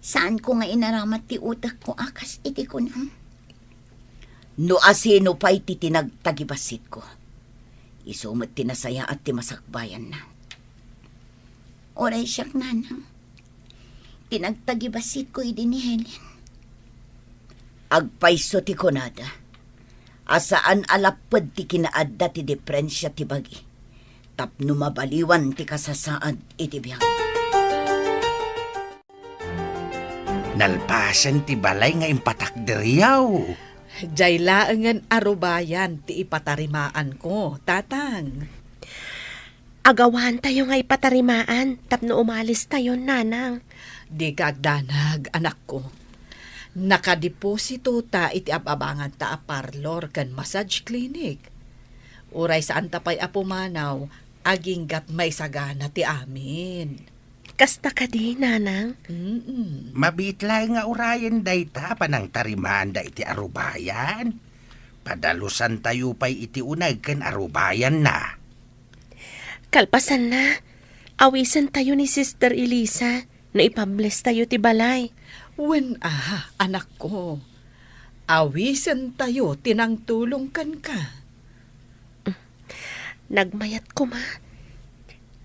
Saanko nga inaramat ti utekko a kas iti kunam. No asino pay ti tinagtagibasitko, isu met ti nasayaat ti masakbayanna. Uray siak, nanang, ti nagtagibasitko idi ni Helen. Agpayso ti kunada a saan a lapped ti kinaadda ti diferensia ti bagi tapno mabaliwan ti kasasaad iti biag. Nalpasen ti balay nga impatakderyaw. Diay laengen a rubayan ti ipatarimaanko, tatang. Agawantayo nga ipatarimaan tapno umalistayon, nanang. Dika agdanag, anakko. Nakadeposito ta iti ab-abanganta a parlor ken massage clinic. Uray saanta pay a pumanaw, aginggat maisagana ti amin. Kasta kadi, nanang? Mm-mm. Mabiit laeng nga urayen dayta a panangtarimaanda iti arubayan. Padalusantayo pay iti uneg ken arubayanna. Kalpasanna, awisentayo ni Sister Elisa no ipablestayo ti balay. Wen a, anakko. Awisentayo ti nangtulong kenka. Nagmayat koma.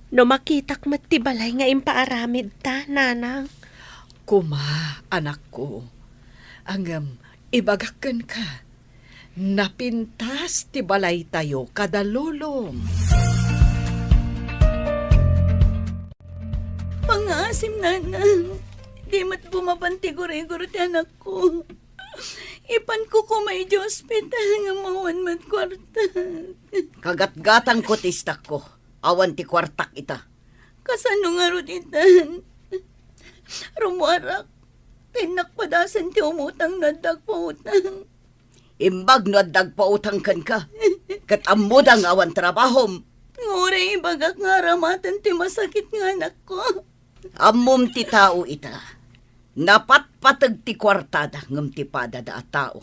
No makitak met ti balay nga impaaramidta, nanang. Koma, anakko. Ngem, ibagak kenka, napintas ti balaytayo kada lolom. Pangngaasim, nanang. Di met bumaban ti gurigor ti anakko. Ipanko koma idiay ospital ngem awan met kuarta. Kagatgatangko ti istakko. Awan ti kuartak ita. Kasano ngarud itan? Rummuarak. Ta innak padasen ti umutang no adda agpautang. Imbag no adda agpautang kenka, ket ammoda nga awan trabahom. Nga uray ibagak nga aramaten ti masakit nga anakko. Ammom ti tao ita. Napatpateg ti kuartada ngem ti padada a tao.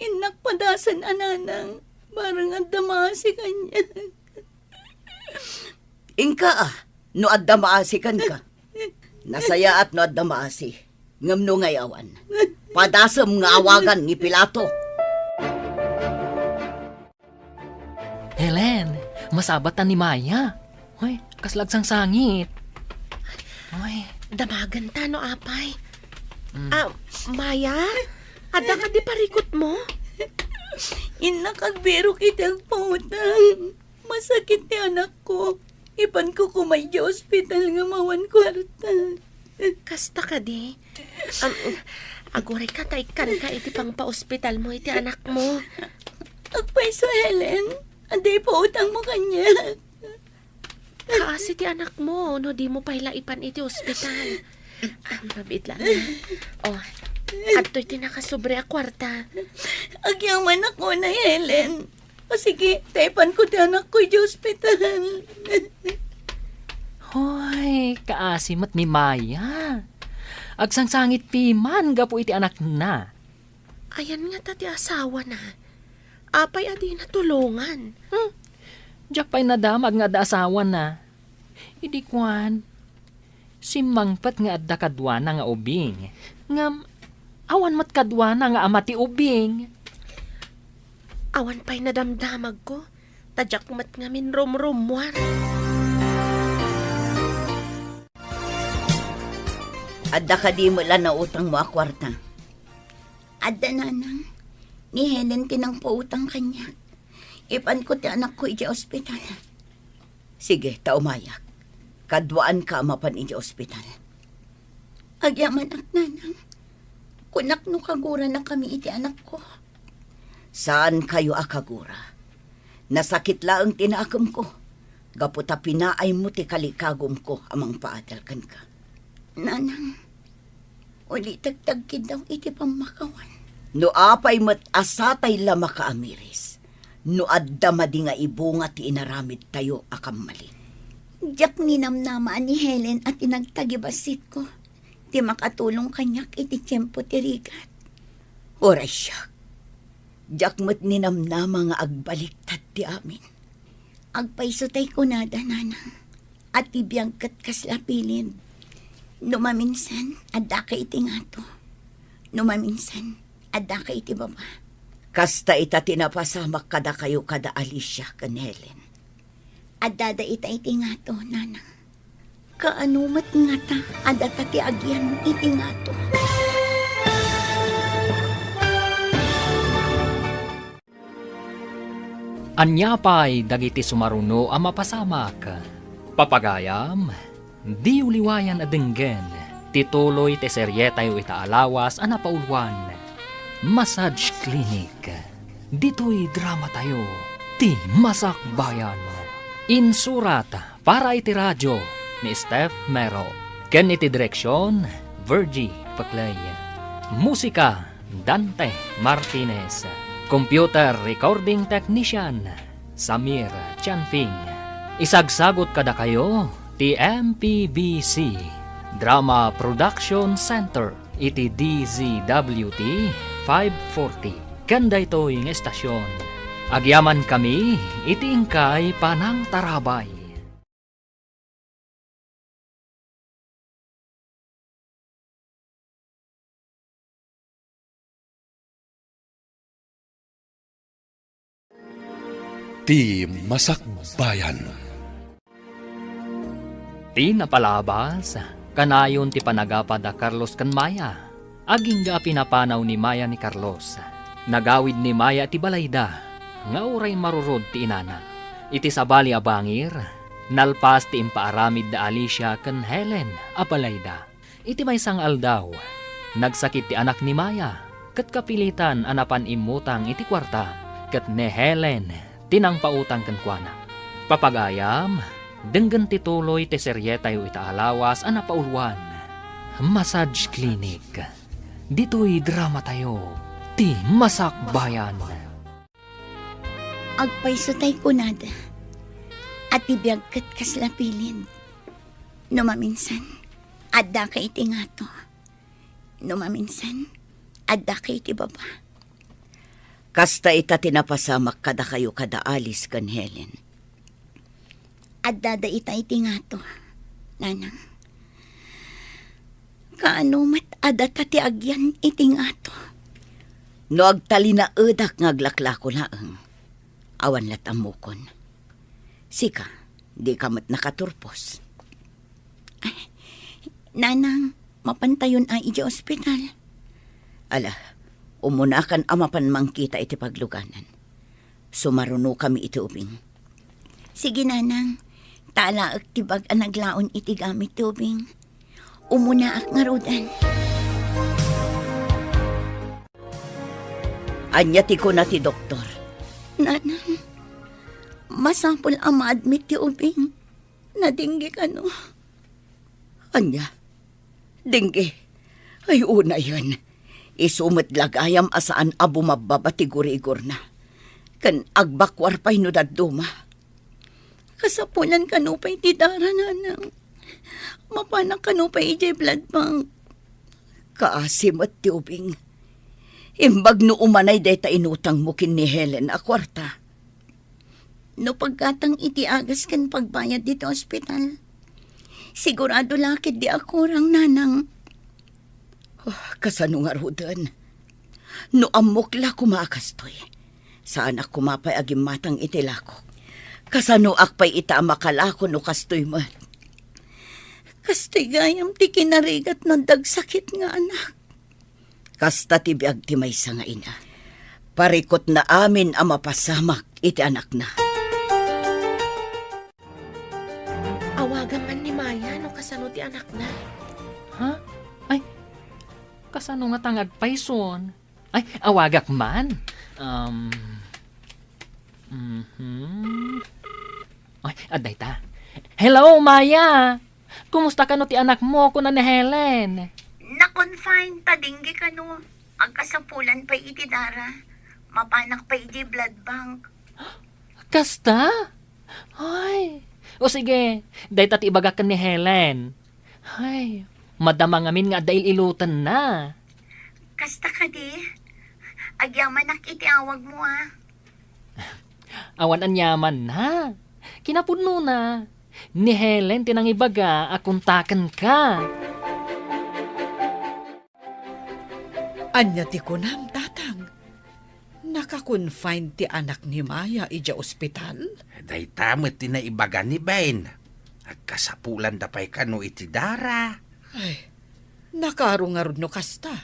Innak padasen a, nanang, bareng adda maasi kaniak. Inka a, no adda maasi kenka. Nasayaat no adda maasi, ngem no ngay awan, padasem nga awagan ni Pilato. Helen, masabat ta ni Maya. Hoy, kasla agsangsangit. Hoy. Damagenta no apay. Mm. Ah, Maya? Adda kadi parikutmo? Innak agbirok iti agpautang. Masakit ti anakko. Ipanko koma idiay ospital ngem awan kuarta. Kasta kadi? Am, agurayka ta ikkanka iti pangpaospitalmo iti anakmo. Agpayso, Helen. Adda ipautangmo kaniak. Kaasi ti anakmo no dimo pay la ipan iti ospital. Ah, mabiit la. Oh, adtoy ti nakasobra a kuarta. Agyamanak unay, Helen. O sige, ta ipanko ti anakko idiay ospital. Hoy, kaasi met ni Maya. Agsangsangit piman gapu iti anakna. Ayan ngata ti asawana? Apay a dina tulongan? Hmm? Diak pay nadamag nga adda asawana. Idi kuan, simmangpet nga adda kaduana nga ubing, ngem awan met kaduana nga ama ti ubing. Awan pay nadamdamagko, ta diak met ngamin rumrummuar. Adda kadi met la nautangmo a kuarta? Adda, nanang. Ni Helen ti nangpautang kaniak. Ipanko ti anakko idiay ospital. Sige, ta umayak. Kaduaanka a mapan idiay ospital. Agyamanak, nanang. Kunak no kaguranakami iti anakko. Saankayo a kagura. Nasakit laeng ti nakemko. Gapu ta pinaaymo ti kalikagumko a mangpaadal kenka. Nanang, ulitek ti agkiddaw iti pammakawan. No apay met a satay la makaamiris, no adda madi nga ibunga ti inaramidtayo a kammalin. Diak ninamnama a ni Helen a ti nagtagibassitko ti makatulong kaniak iti tiempo ti rigat. Uray siak, diak met ninamnama nga agbaliktad ti amin. Agpayso tay kunada, nanang, a ti biag ket kasla pilin. No maminsan, addaka iti ngato. No maminsan, addaka iti baba. Kasta ita ti napasamak kadakayo kada Alicia ken Helen. Addada ita iti ngato, nanang. Kaano met ngata a data ti agyan iti ngato? Ania pay dagiti sumaruno a mapasamak? Papagayam, diyo liwayan a denggen ti tuloy ti serietayo ita a lawas a napauluan, Massage Clinic. Ditoy dramatayo, ti Masakbayan. Insurat para iti radio ni Steph Mero, ken iti direksion, Virgie Peclay. Musika, Dante Martinez. Computer recording technician, Samir Chanfing. Isagsagut kadakayo ti M P B C Drama Production Center iti D Z W T five forty. Ken daytoy nga estasion, agyamankami iti inkay panangtarabay. Ti Masakbayan. Ti napalabas, kanayon ti panagapa da Carlos ken Maya. Agingga a pinapanaw ni Maya ni Carlos. Nagawid ni Maya ti balayda, nga uray marurod ti inana. Iti sabali a bangir, nalpas ti impaaramid da Alicia ken Helen a balayda. Iti maysa nga aldaw, nagsakit ti anak ni Maya, ket kapilitan a napan immutang iti kuarta, ket ni Helen ti nangpautang kenkuana. Papagayam, denggen ti tuloy ti serietayo ita a lawas a napauluan, Massage Clinic. Ditoy dramatayo, ti Masakbayan. Agpayso tay kunada, a ti biag ket kasla pilin. No maminsan, adda ka iti ngato. No maminsan, adda ka iti baba. Kasta ita ti napasamak kadakayo kada Alice ken Helen. Addada ita iti ngato, Nanang. Kaano met a data ti agyan iti ngato? No agtalinaedak nga aglaklako laeng, awan lat ammokon. Sika, dika met nakaturpos. Ay, Nanang, mapantayon a idiay ospital. Ala, umunakan a mapan mangkita iti pagluganan. Sumarunokami iti ubing. Sige, Nanang. Talaek ti bag a naglaon iti gamit ti ubing. Umunaak ngaruden. Ania ti kuna ti doktor? Nanang, masapul a ma-admit ti ubing. Nadingge kano? Ania? Dingge? Ay, unayen. Isu met la gayam a saan a bumabbaba ti gurigorna. Ken agbakuar pay no dadduma. Kasapulan kano pay ti dara, Nanang. Mapanak kano pay idiay blood bank. Kaasi met ti ubing. Imbag no umanay dayta inutangmo ken ni Helen a kuarta. No paggatang iti agas ken pagbayad ditoy ospital, sigurado la ketdi a kurang, Nanang. Oh, kasano ngaruden? No ammok la koma a kastoy, saanak koma pay a gimmatang iti lakok. Kasanoak pay ita a makalako no kastoy met? Kastoy gayam ti kinarigat no adda agsakit nga anak. Kasta ti biag ti maysa nga ina. Parikutna amin a mapasamak iti anakna. Awagam man ni Maya no kasano ti anakna. Ha? Ay, kasano nga ta nga agpayson? Ay, awagak man. Um, mhm. Ay, adda ita. Hello, Maya! Kumusta kano ti anakmo, kuna ni Helen? Na-confine ta dingge kano. Agkasapulan pay iti dara. Mapanak pay iti blood bank. Kasta? Ay, o sige, dayta ti ibagak ken ni Helen. Ay, madama ngamin nga adda il-ilotenna. Kasta kadi? Agyamanak iti awagmo, a. Awan aniaman, ha? Kinapudnona, ni Helen ti nangibaga a kontakenka. Ania ti kunam, Tatang? Naka-confine ti anak ni Maya idiay ospital? Dayta met ti naibaga ni Ben. Agkasapulanda pay kano iti dara. Ay, nakaro ngarud no kasta.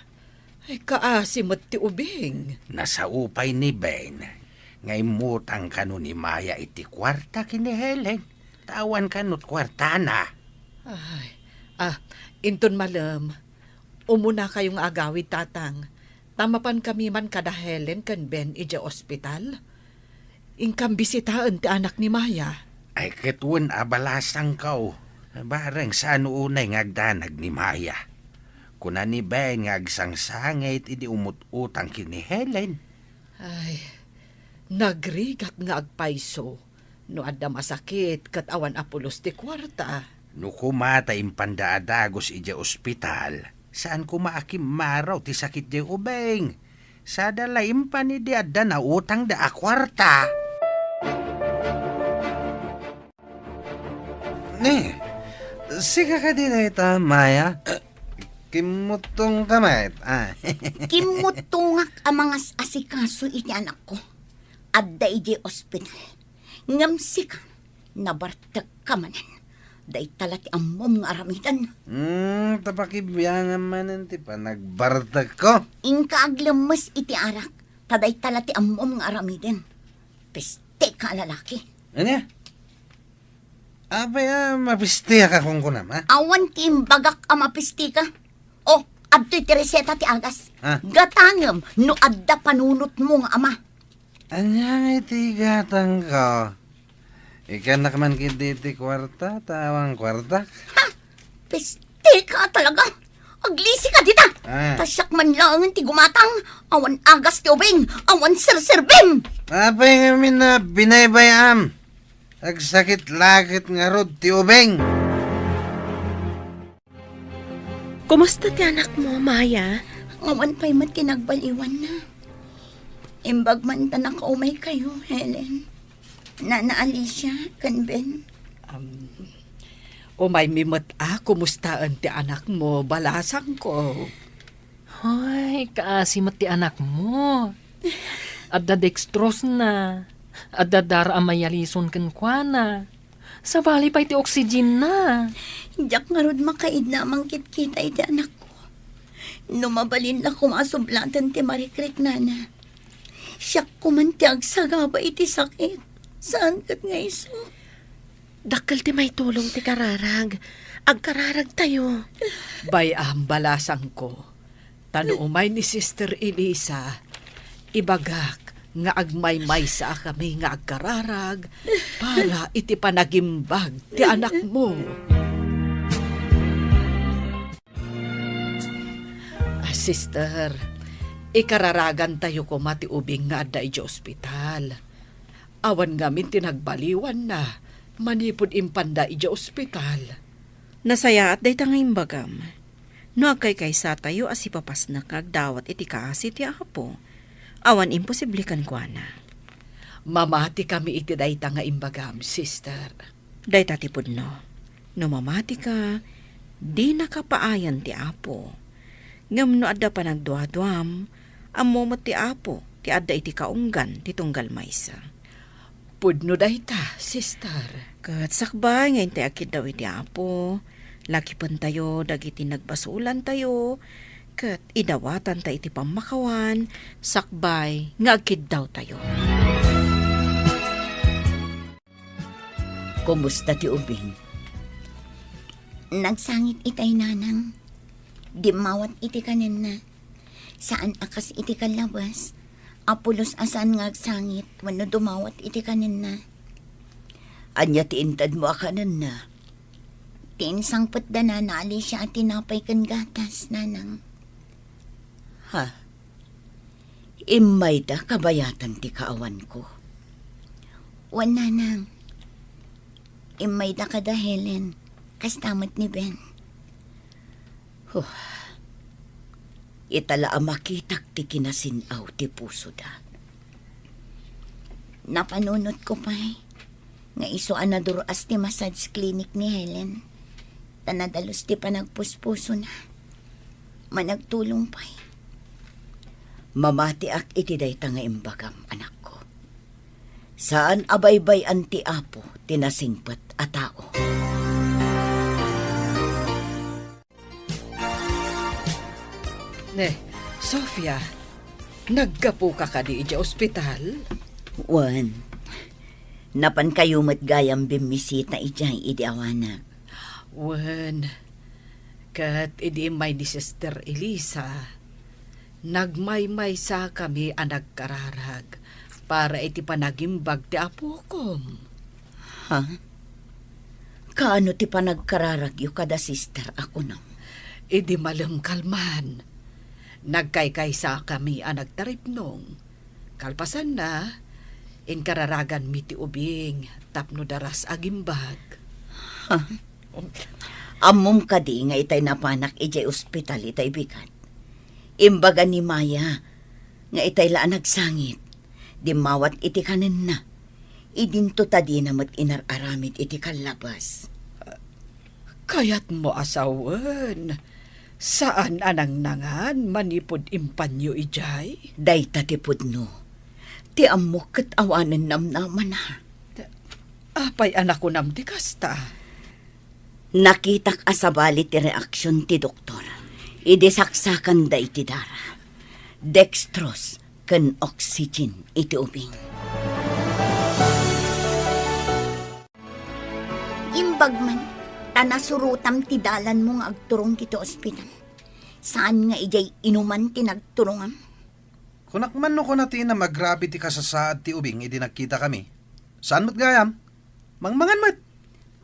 Ay, kaasi met ti ubing. Nasao pay ni Ben nga immutang kano ni Maya iti kuarta ken ni Helen. Ta awan kano ti kuartana. Ay, ah, inton malem, umunakayo nga agawid, Tatang, ta mapankami man kada Helen ken Ben idiay ospital. Inkam bisitaen ti anak ni Maya. Ay, ket wen a balasangko. Bareng saan unay nga agdanag ni Maya. Kuna ni Ben nga agsangsangit idi umut-utang ken ni Helen. Ay, nagrigat nga agpayso no adda masakit ket awan a pulos ti kuarta. No koma ta impanda a dagus idiay ospital, saan koma a kimmaraw ti sakit diay ubing. Sada la impan idi adda nautangda a kuarta. Ne, sika kadi dayta, Maya? Kimmuttongka met, a. Kimmuttongak a mangas-asikaso iti anakko. Adda idiay ospital. Ngem sika, nabartekka manen. Dayta la ti ammom nga aramiden. Hmm, ta pakibiangam manen ti panagbartekko. Inka aglemmes iti arak, ta dayta la ti ammom nga aramiden. Pesteka a lalaki. Ania? Apay a mapestiak a kunkunam, a? Awan ti imbagak a mapestika. O, adtoy ti reseta ti agas. A? Gatangem no adda panunotmo nga ama. Ania ngay ti gatangko? Ikkannak man ketdi ti kuarta, ta awan kuartak. Ha? Pesteka talaga. Aglisika dita. A? Ta siak man laengen ti gumatang, awan agas ti ubing, awan serserbim. Apay ngamin a binaybay-am? Agsakit la ket ngarud ti ubing. Kumusta ti anakmo, Maya? Awan pay met ti nagbaliwanna. Imbag man ta nakaumaykayo, Helen. Nana Alicia ken Ben. Am, umaymi met a kumustaen ti anakmo, balasangko. Hoy, kaasi met ti anakmo. Adda dextrose-na. Adda dara a mayalison kenkuana. Sabali pay ti oxygen-na. Diak ngarud makaidna a mangkitkita iti anakko. No mabalinna koma a sublaten ti marikriknana, siak koman ti agsagaba iti sakit. Saan ket nga isu? Dakkel ti maitulong ti kararag. Agkararagtayo. Bay-am, balasangko. Ta no umay ni Sister Elisa, ibagak nga agmaymaysa a kami nga agkararag para iti panagimbag ti anakmo. Ah, sister, ikararagantayo koma ti ubing nga adda idiay ospital. Awan ngamin ti nagbaliwanna manipud impanda idiay ospital. Nasayaat dayta nga imbagam. No agkaykaysa tayo a sipapasnek nga agdawat iti kaasi ti Apo, awan imposible kenkuana. Mamati kami iti dayta nga imbagam, sister. Dayta ti pudno. No mamati ka, dinaka paayen ti Apo. Ngem no adda panagduaduam, ammo met ti Apo ti adda iti kaunggan ti tunggal maysa. Pudno dayta, sister. Ket sakbay nga intay agkiddaw iti Apo, lakipentayo dagiti nagbasolantayo, ket idawatanta iti pammakawan, sakbay nga agkiddawtayo. Kumusta ti ubing? Nagsangit itay, nanang. Dimmawat iti kanenna. Saan a kas iti kallabes a pulos a saan nga agsangit wenno dumawat iti kanenna. Ania ti intedmo a kanenna? Ti insangpet da Nana Alicia a tinapay ken gatas, nanang. Ha? Immayda kabayatan ti kaawanko? Wen, nanang. Immayda kada Helen, kasta met ni Ben. Huh. Ita la a makitak ti kinasin-aw ti pusoda. Napanunotko pay nga isu a nadur-as ti massage clinic ni Helen, ta nadalus ti panagpuspusona. Managtulong pay. Mamatiak iti dayta nga imbagam, anakko. Saan a baybay-an ti Apo ti nasingpet a tao. Ne, Sofia, naggapuka kadi idiay ospital? Wen, napankayo met gayam bimmisita idiay idi awanak. Wen, ket idi immay ni Sister Elisa, nagmaymaysakami a nagkararag para iti panagimbag ti apokom. Ha? Kaano ti panagkararagyo kada sister a kunam? Idi malem kalman, nagkaykaysakami a nagtaripnong. Kalpasanna, inkararaganmi ti ubing tapno daras agimbag. Ha? Ammom kadi nga itay napanak idiay ospital itay bigat? Imbaga ni Maya, Nga itay la a nagsangit, dimmawat iti kanenna. Idinto ta dina met inar-aramid iti kallabas. Kayatmo a sawen, saan a nangnangan manipud impanyo idiay? Dayta ti pudno. Ti ammok ket awanen namnamana. Apay a nakunam ti kasta? Nakitak a sabali ti reaksion ti doktor idi saksakanda iti dara. Dextrose ken oxygen iti ubing. Imbag man, ta nasurotam ti dalanmo nga agturong iti ospital. Saan nga idiay inuman ti nagturongam? Kunak man no kuna ti inam a grabe ti kasasaad ti ubing idi nagkitakami. Saan met gayam? Mangmangan met.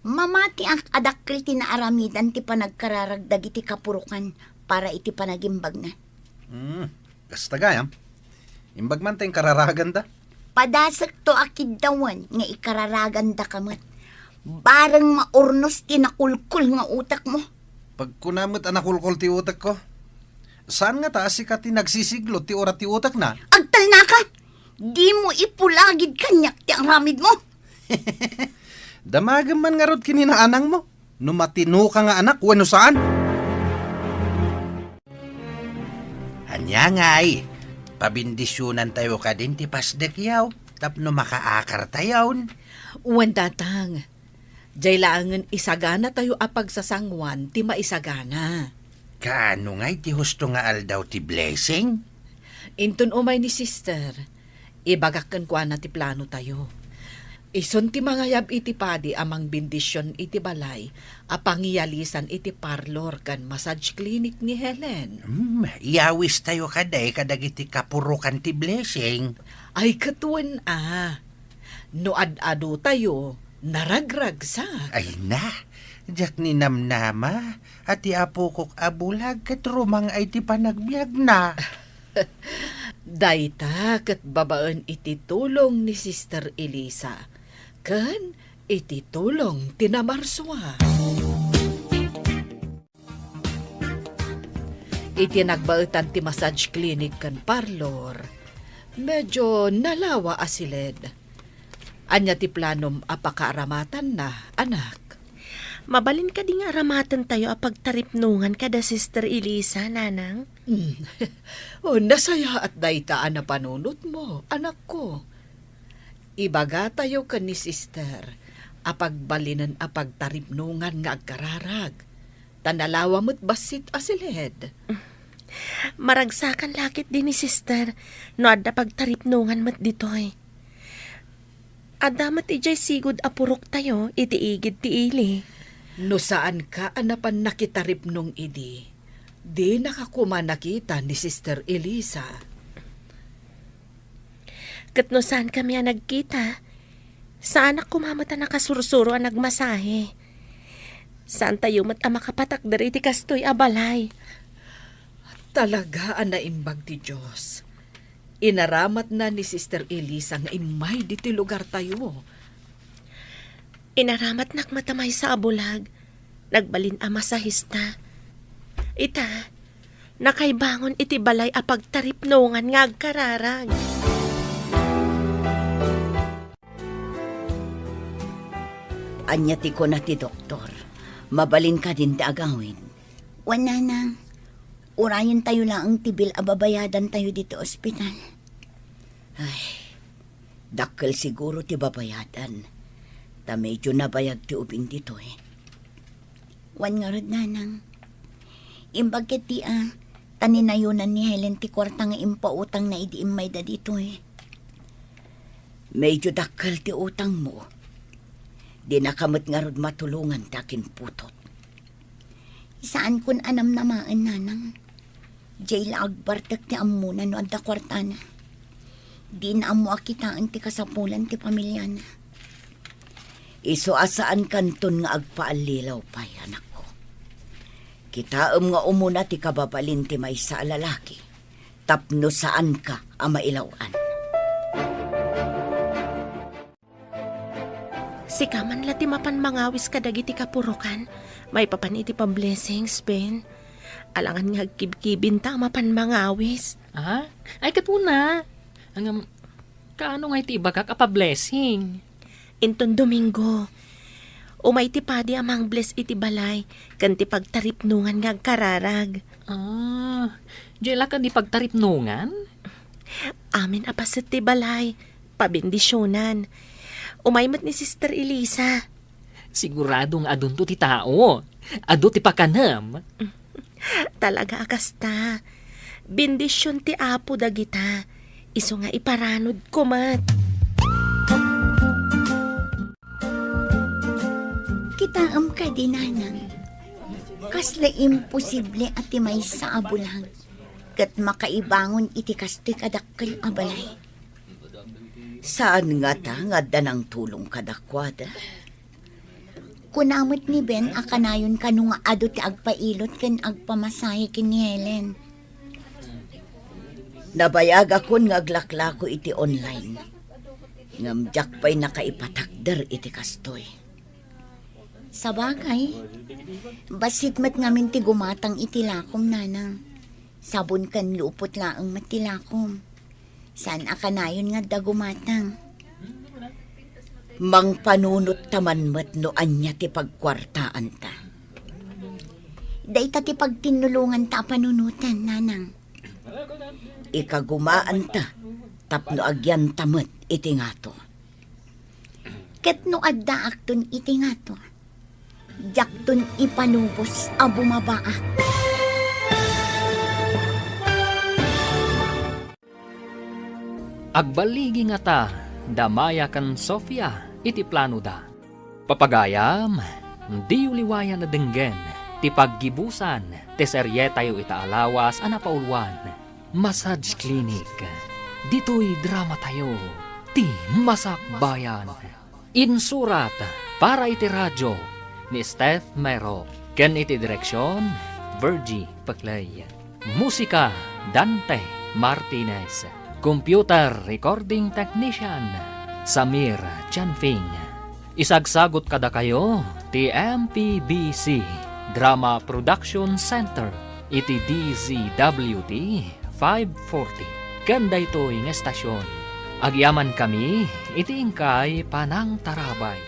Mamatiak a dakkel ti naaramidan ti panagkararag dagiti kapurokan para iti panagimbagna. Hmm, kasta gayam. Imbag man ta inkararaganda. Padasekto a kiddawen nga ikararagandaka met. Bareng maurnos ti nakulkol nga utekmo. Pagkuna met a nakulkol ti utekko. Saan ngata a sika ti nagsisiglot ti urat ti utekna? Agtalnaka! Dimo ipulagid kaniak ti aramidmo. Damagem man ngarud ken ni naanangmo, no matinoka nga anak wenno saan. Ania ngay, pabindisionantayo kadin ti pasdekyo tapno makaakartayon. Wen, Tatang. Diay laengen isaganatayo a pagsasanguan ti maisagana. Kaano ngay ti husto nga aldaw ti blessing? Inton umay ni Sister, ibagak kenkuana ti planotayo. Isun ti mangayab iti padi a mangbendision iti balay a pangiyalisan iti parlor ken massage clinic ni Helen. Hmm, iyawistayo kadi kadagiti kapurokan ti blessing. Ay, ket wen a. No ad-adotayo, naragragsak. Ay na, diak ninamnama a ti apokok a bulag ket rumang-ay ti panagbiagna. Dayta ket babaen iti tulong ni Sister Elisa ken iti tulong ti namarsua. Iti nagbaetan ti massage clinic ken parlor, medyo nalawa a siled. Ania ti planom a pakaaramatanna, anak? Mabalin kadi nga aramatentayo a pagtaripnongan kada Sister Elisa, Nanang? Hmm. O, nasayaat dayta a napanunotmo, anakko. Ibagatayo ken ni Sister a pagbalinen a pagtaripnongan nga agkararag. Ta nalawa met bassit a siled. Maragsakan la ketdi ni Sister no adda pagtaripnongan met ditoy. Adda met idiay sigud a puroktayo iti igid ti ili. No saanka a napan nakitaripnong idi, dinaka koma nakita ni Sister Elisa. Ket no saankami a nagkita, saanak koma met a nakasursuro a nagmasahe. Saantayo met a makapatakder iti kastoy a balay. Talaga a naimbag ti Dios. Inaramatna ni Sister Elisa nga immay ditoy lugartayo. Inaramatnak met a maysa a bulag. Nagbalin a masahista. Ita, nakaibangon iti balay a pagtaripnongan nga agkararag. Ania ti kuna ti doktor? Mabalin kadin ti agawid? Wen, Nanang, urayentayo laeng ti bill a babayadantayo ditoy ospital. Ay, dakkel siguro ti babayadan. Ta medyo nabayag ti ubing ditoy. Wen ngarud, Nanang. Imbag ketdi a, ta ninayonan ni Helen ti kuarta nga impautangna idi immayda ditoy. Medyo dakkel ti utangmo. Dinaka met ngarud matulongan ti akinputot. Saankon a namnamaen, Nanang. Diay la agbartek ti ammona no adda kuartana. Dina ammo a kitaen ti kasapulan ti pamiliana. Isu a saankanton nga agpaallilaw pay, anakko. Kitaem nga umuna ti kababalin ti maysa a lalaki tapno saanka a mailaw-an. Sika man la ti mapan mangawis kadagiti kapurokan maipapan iti pa-blessings, Ben. Alangan nga agkibkibinta a mapan mangawis. Ah? Ay, ket una. Ngem, kaano nga iti ibagak a pa-blessing? Inton Domingo, umay ti padi a mang-bless iti balay ken ti pagtaripnongan nga agkararag. Ah, diay la kadi pagtaripnongan? Amin a paset ti balay, pabendisionan. Umay met ni Sister Elisa. Sigurado nga adunto ti tao. Adu ti pakanem. Talaga a kasta. Bendision ti Apo dagita. Isu nga iparanodko met. Kitaem kadi, nanang, kasla imposible a ti maysa a bulag ket makaibangon iti kastoy kadakkel a balay. Saan ngata nga adda nangtulong kadakuada? Kuna met ni Ben a kanayon kano nga adu ti agpailot ken agpamasahe ken ni Helen. Nabayagakon nga aglaklako iti online. Ngem diak pay nakaipatakder iti kastoy. Sabagay, bassit met ngamin ti gumatang iti lakom, nanang. Sabon ken lupot laeng met ti lakom. Saan a kanayon nga adda gumatang. Mangpanunot ta man met no ania ti pagkuartaanta. Dayta ti pagtinnulonganta a panunotan, nanang. Ikagumaanta tapno agyanta met iti ngato. Ket no addaakton iti ngato, diakton ipanubos a bumabaak. Agballigi ngata da Maya ken Sofia iti planoda. Papagayam, diyo liwayan a denggen ti paggibusan ti serietayo ita a lawas a napauluan, Massage Clinic. Ditoy dramatayo, ti Masakbayan. Insurat para iti radyo ni Steph Mero ken iti direksion, Virgie Peclay. Musika, Dante Martinez. Computer recording technician, Samir Chanfing. Isagsagut kadakayo ti M P B C Drama Production Center iti D Z W T five forty. Ken daytoy nga estasion, agyamankami iti inkay panangtarabay.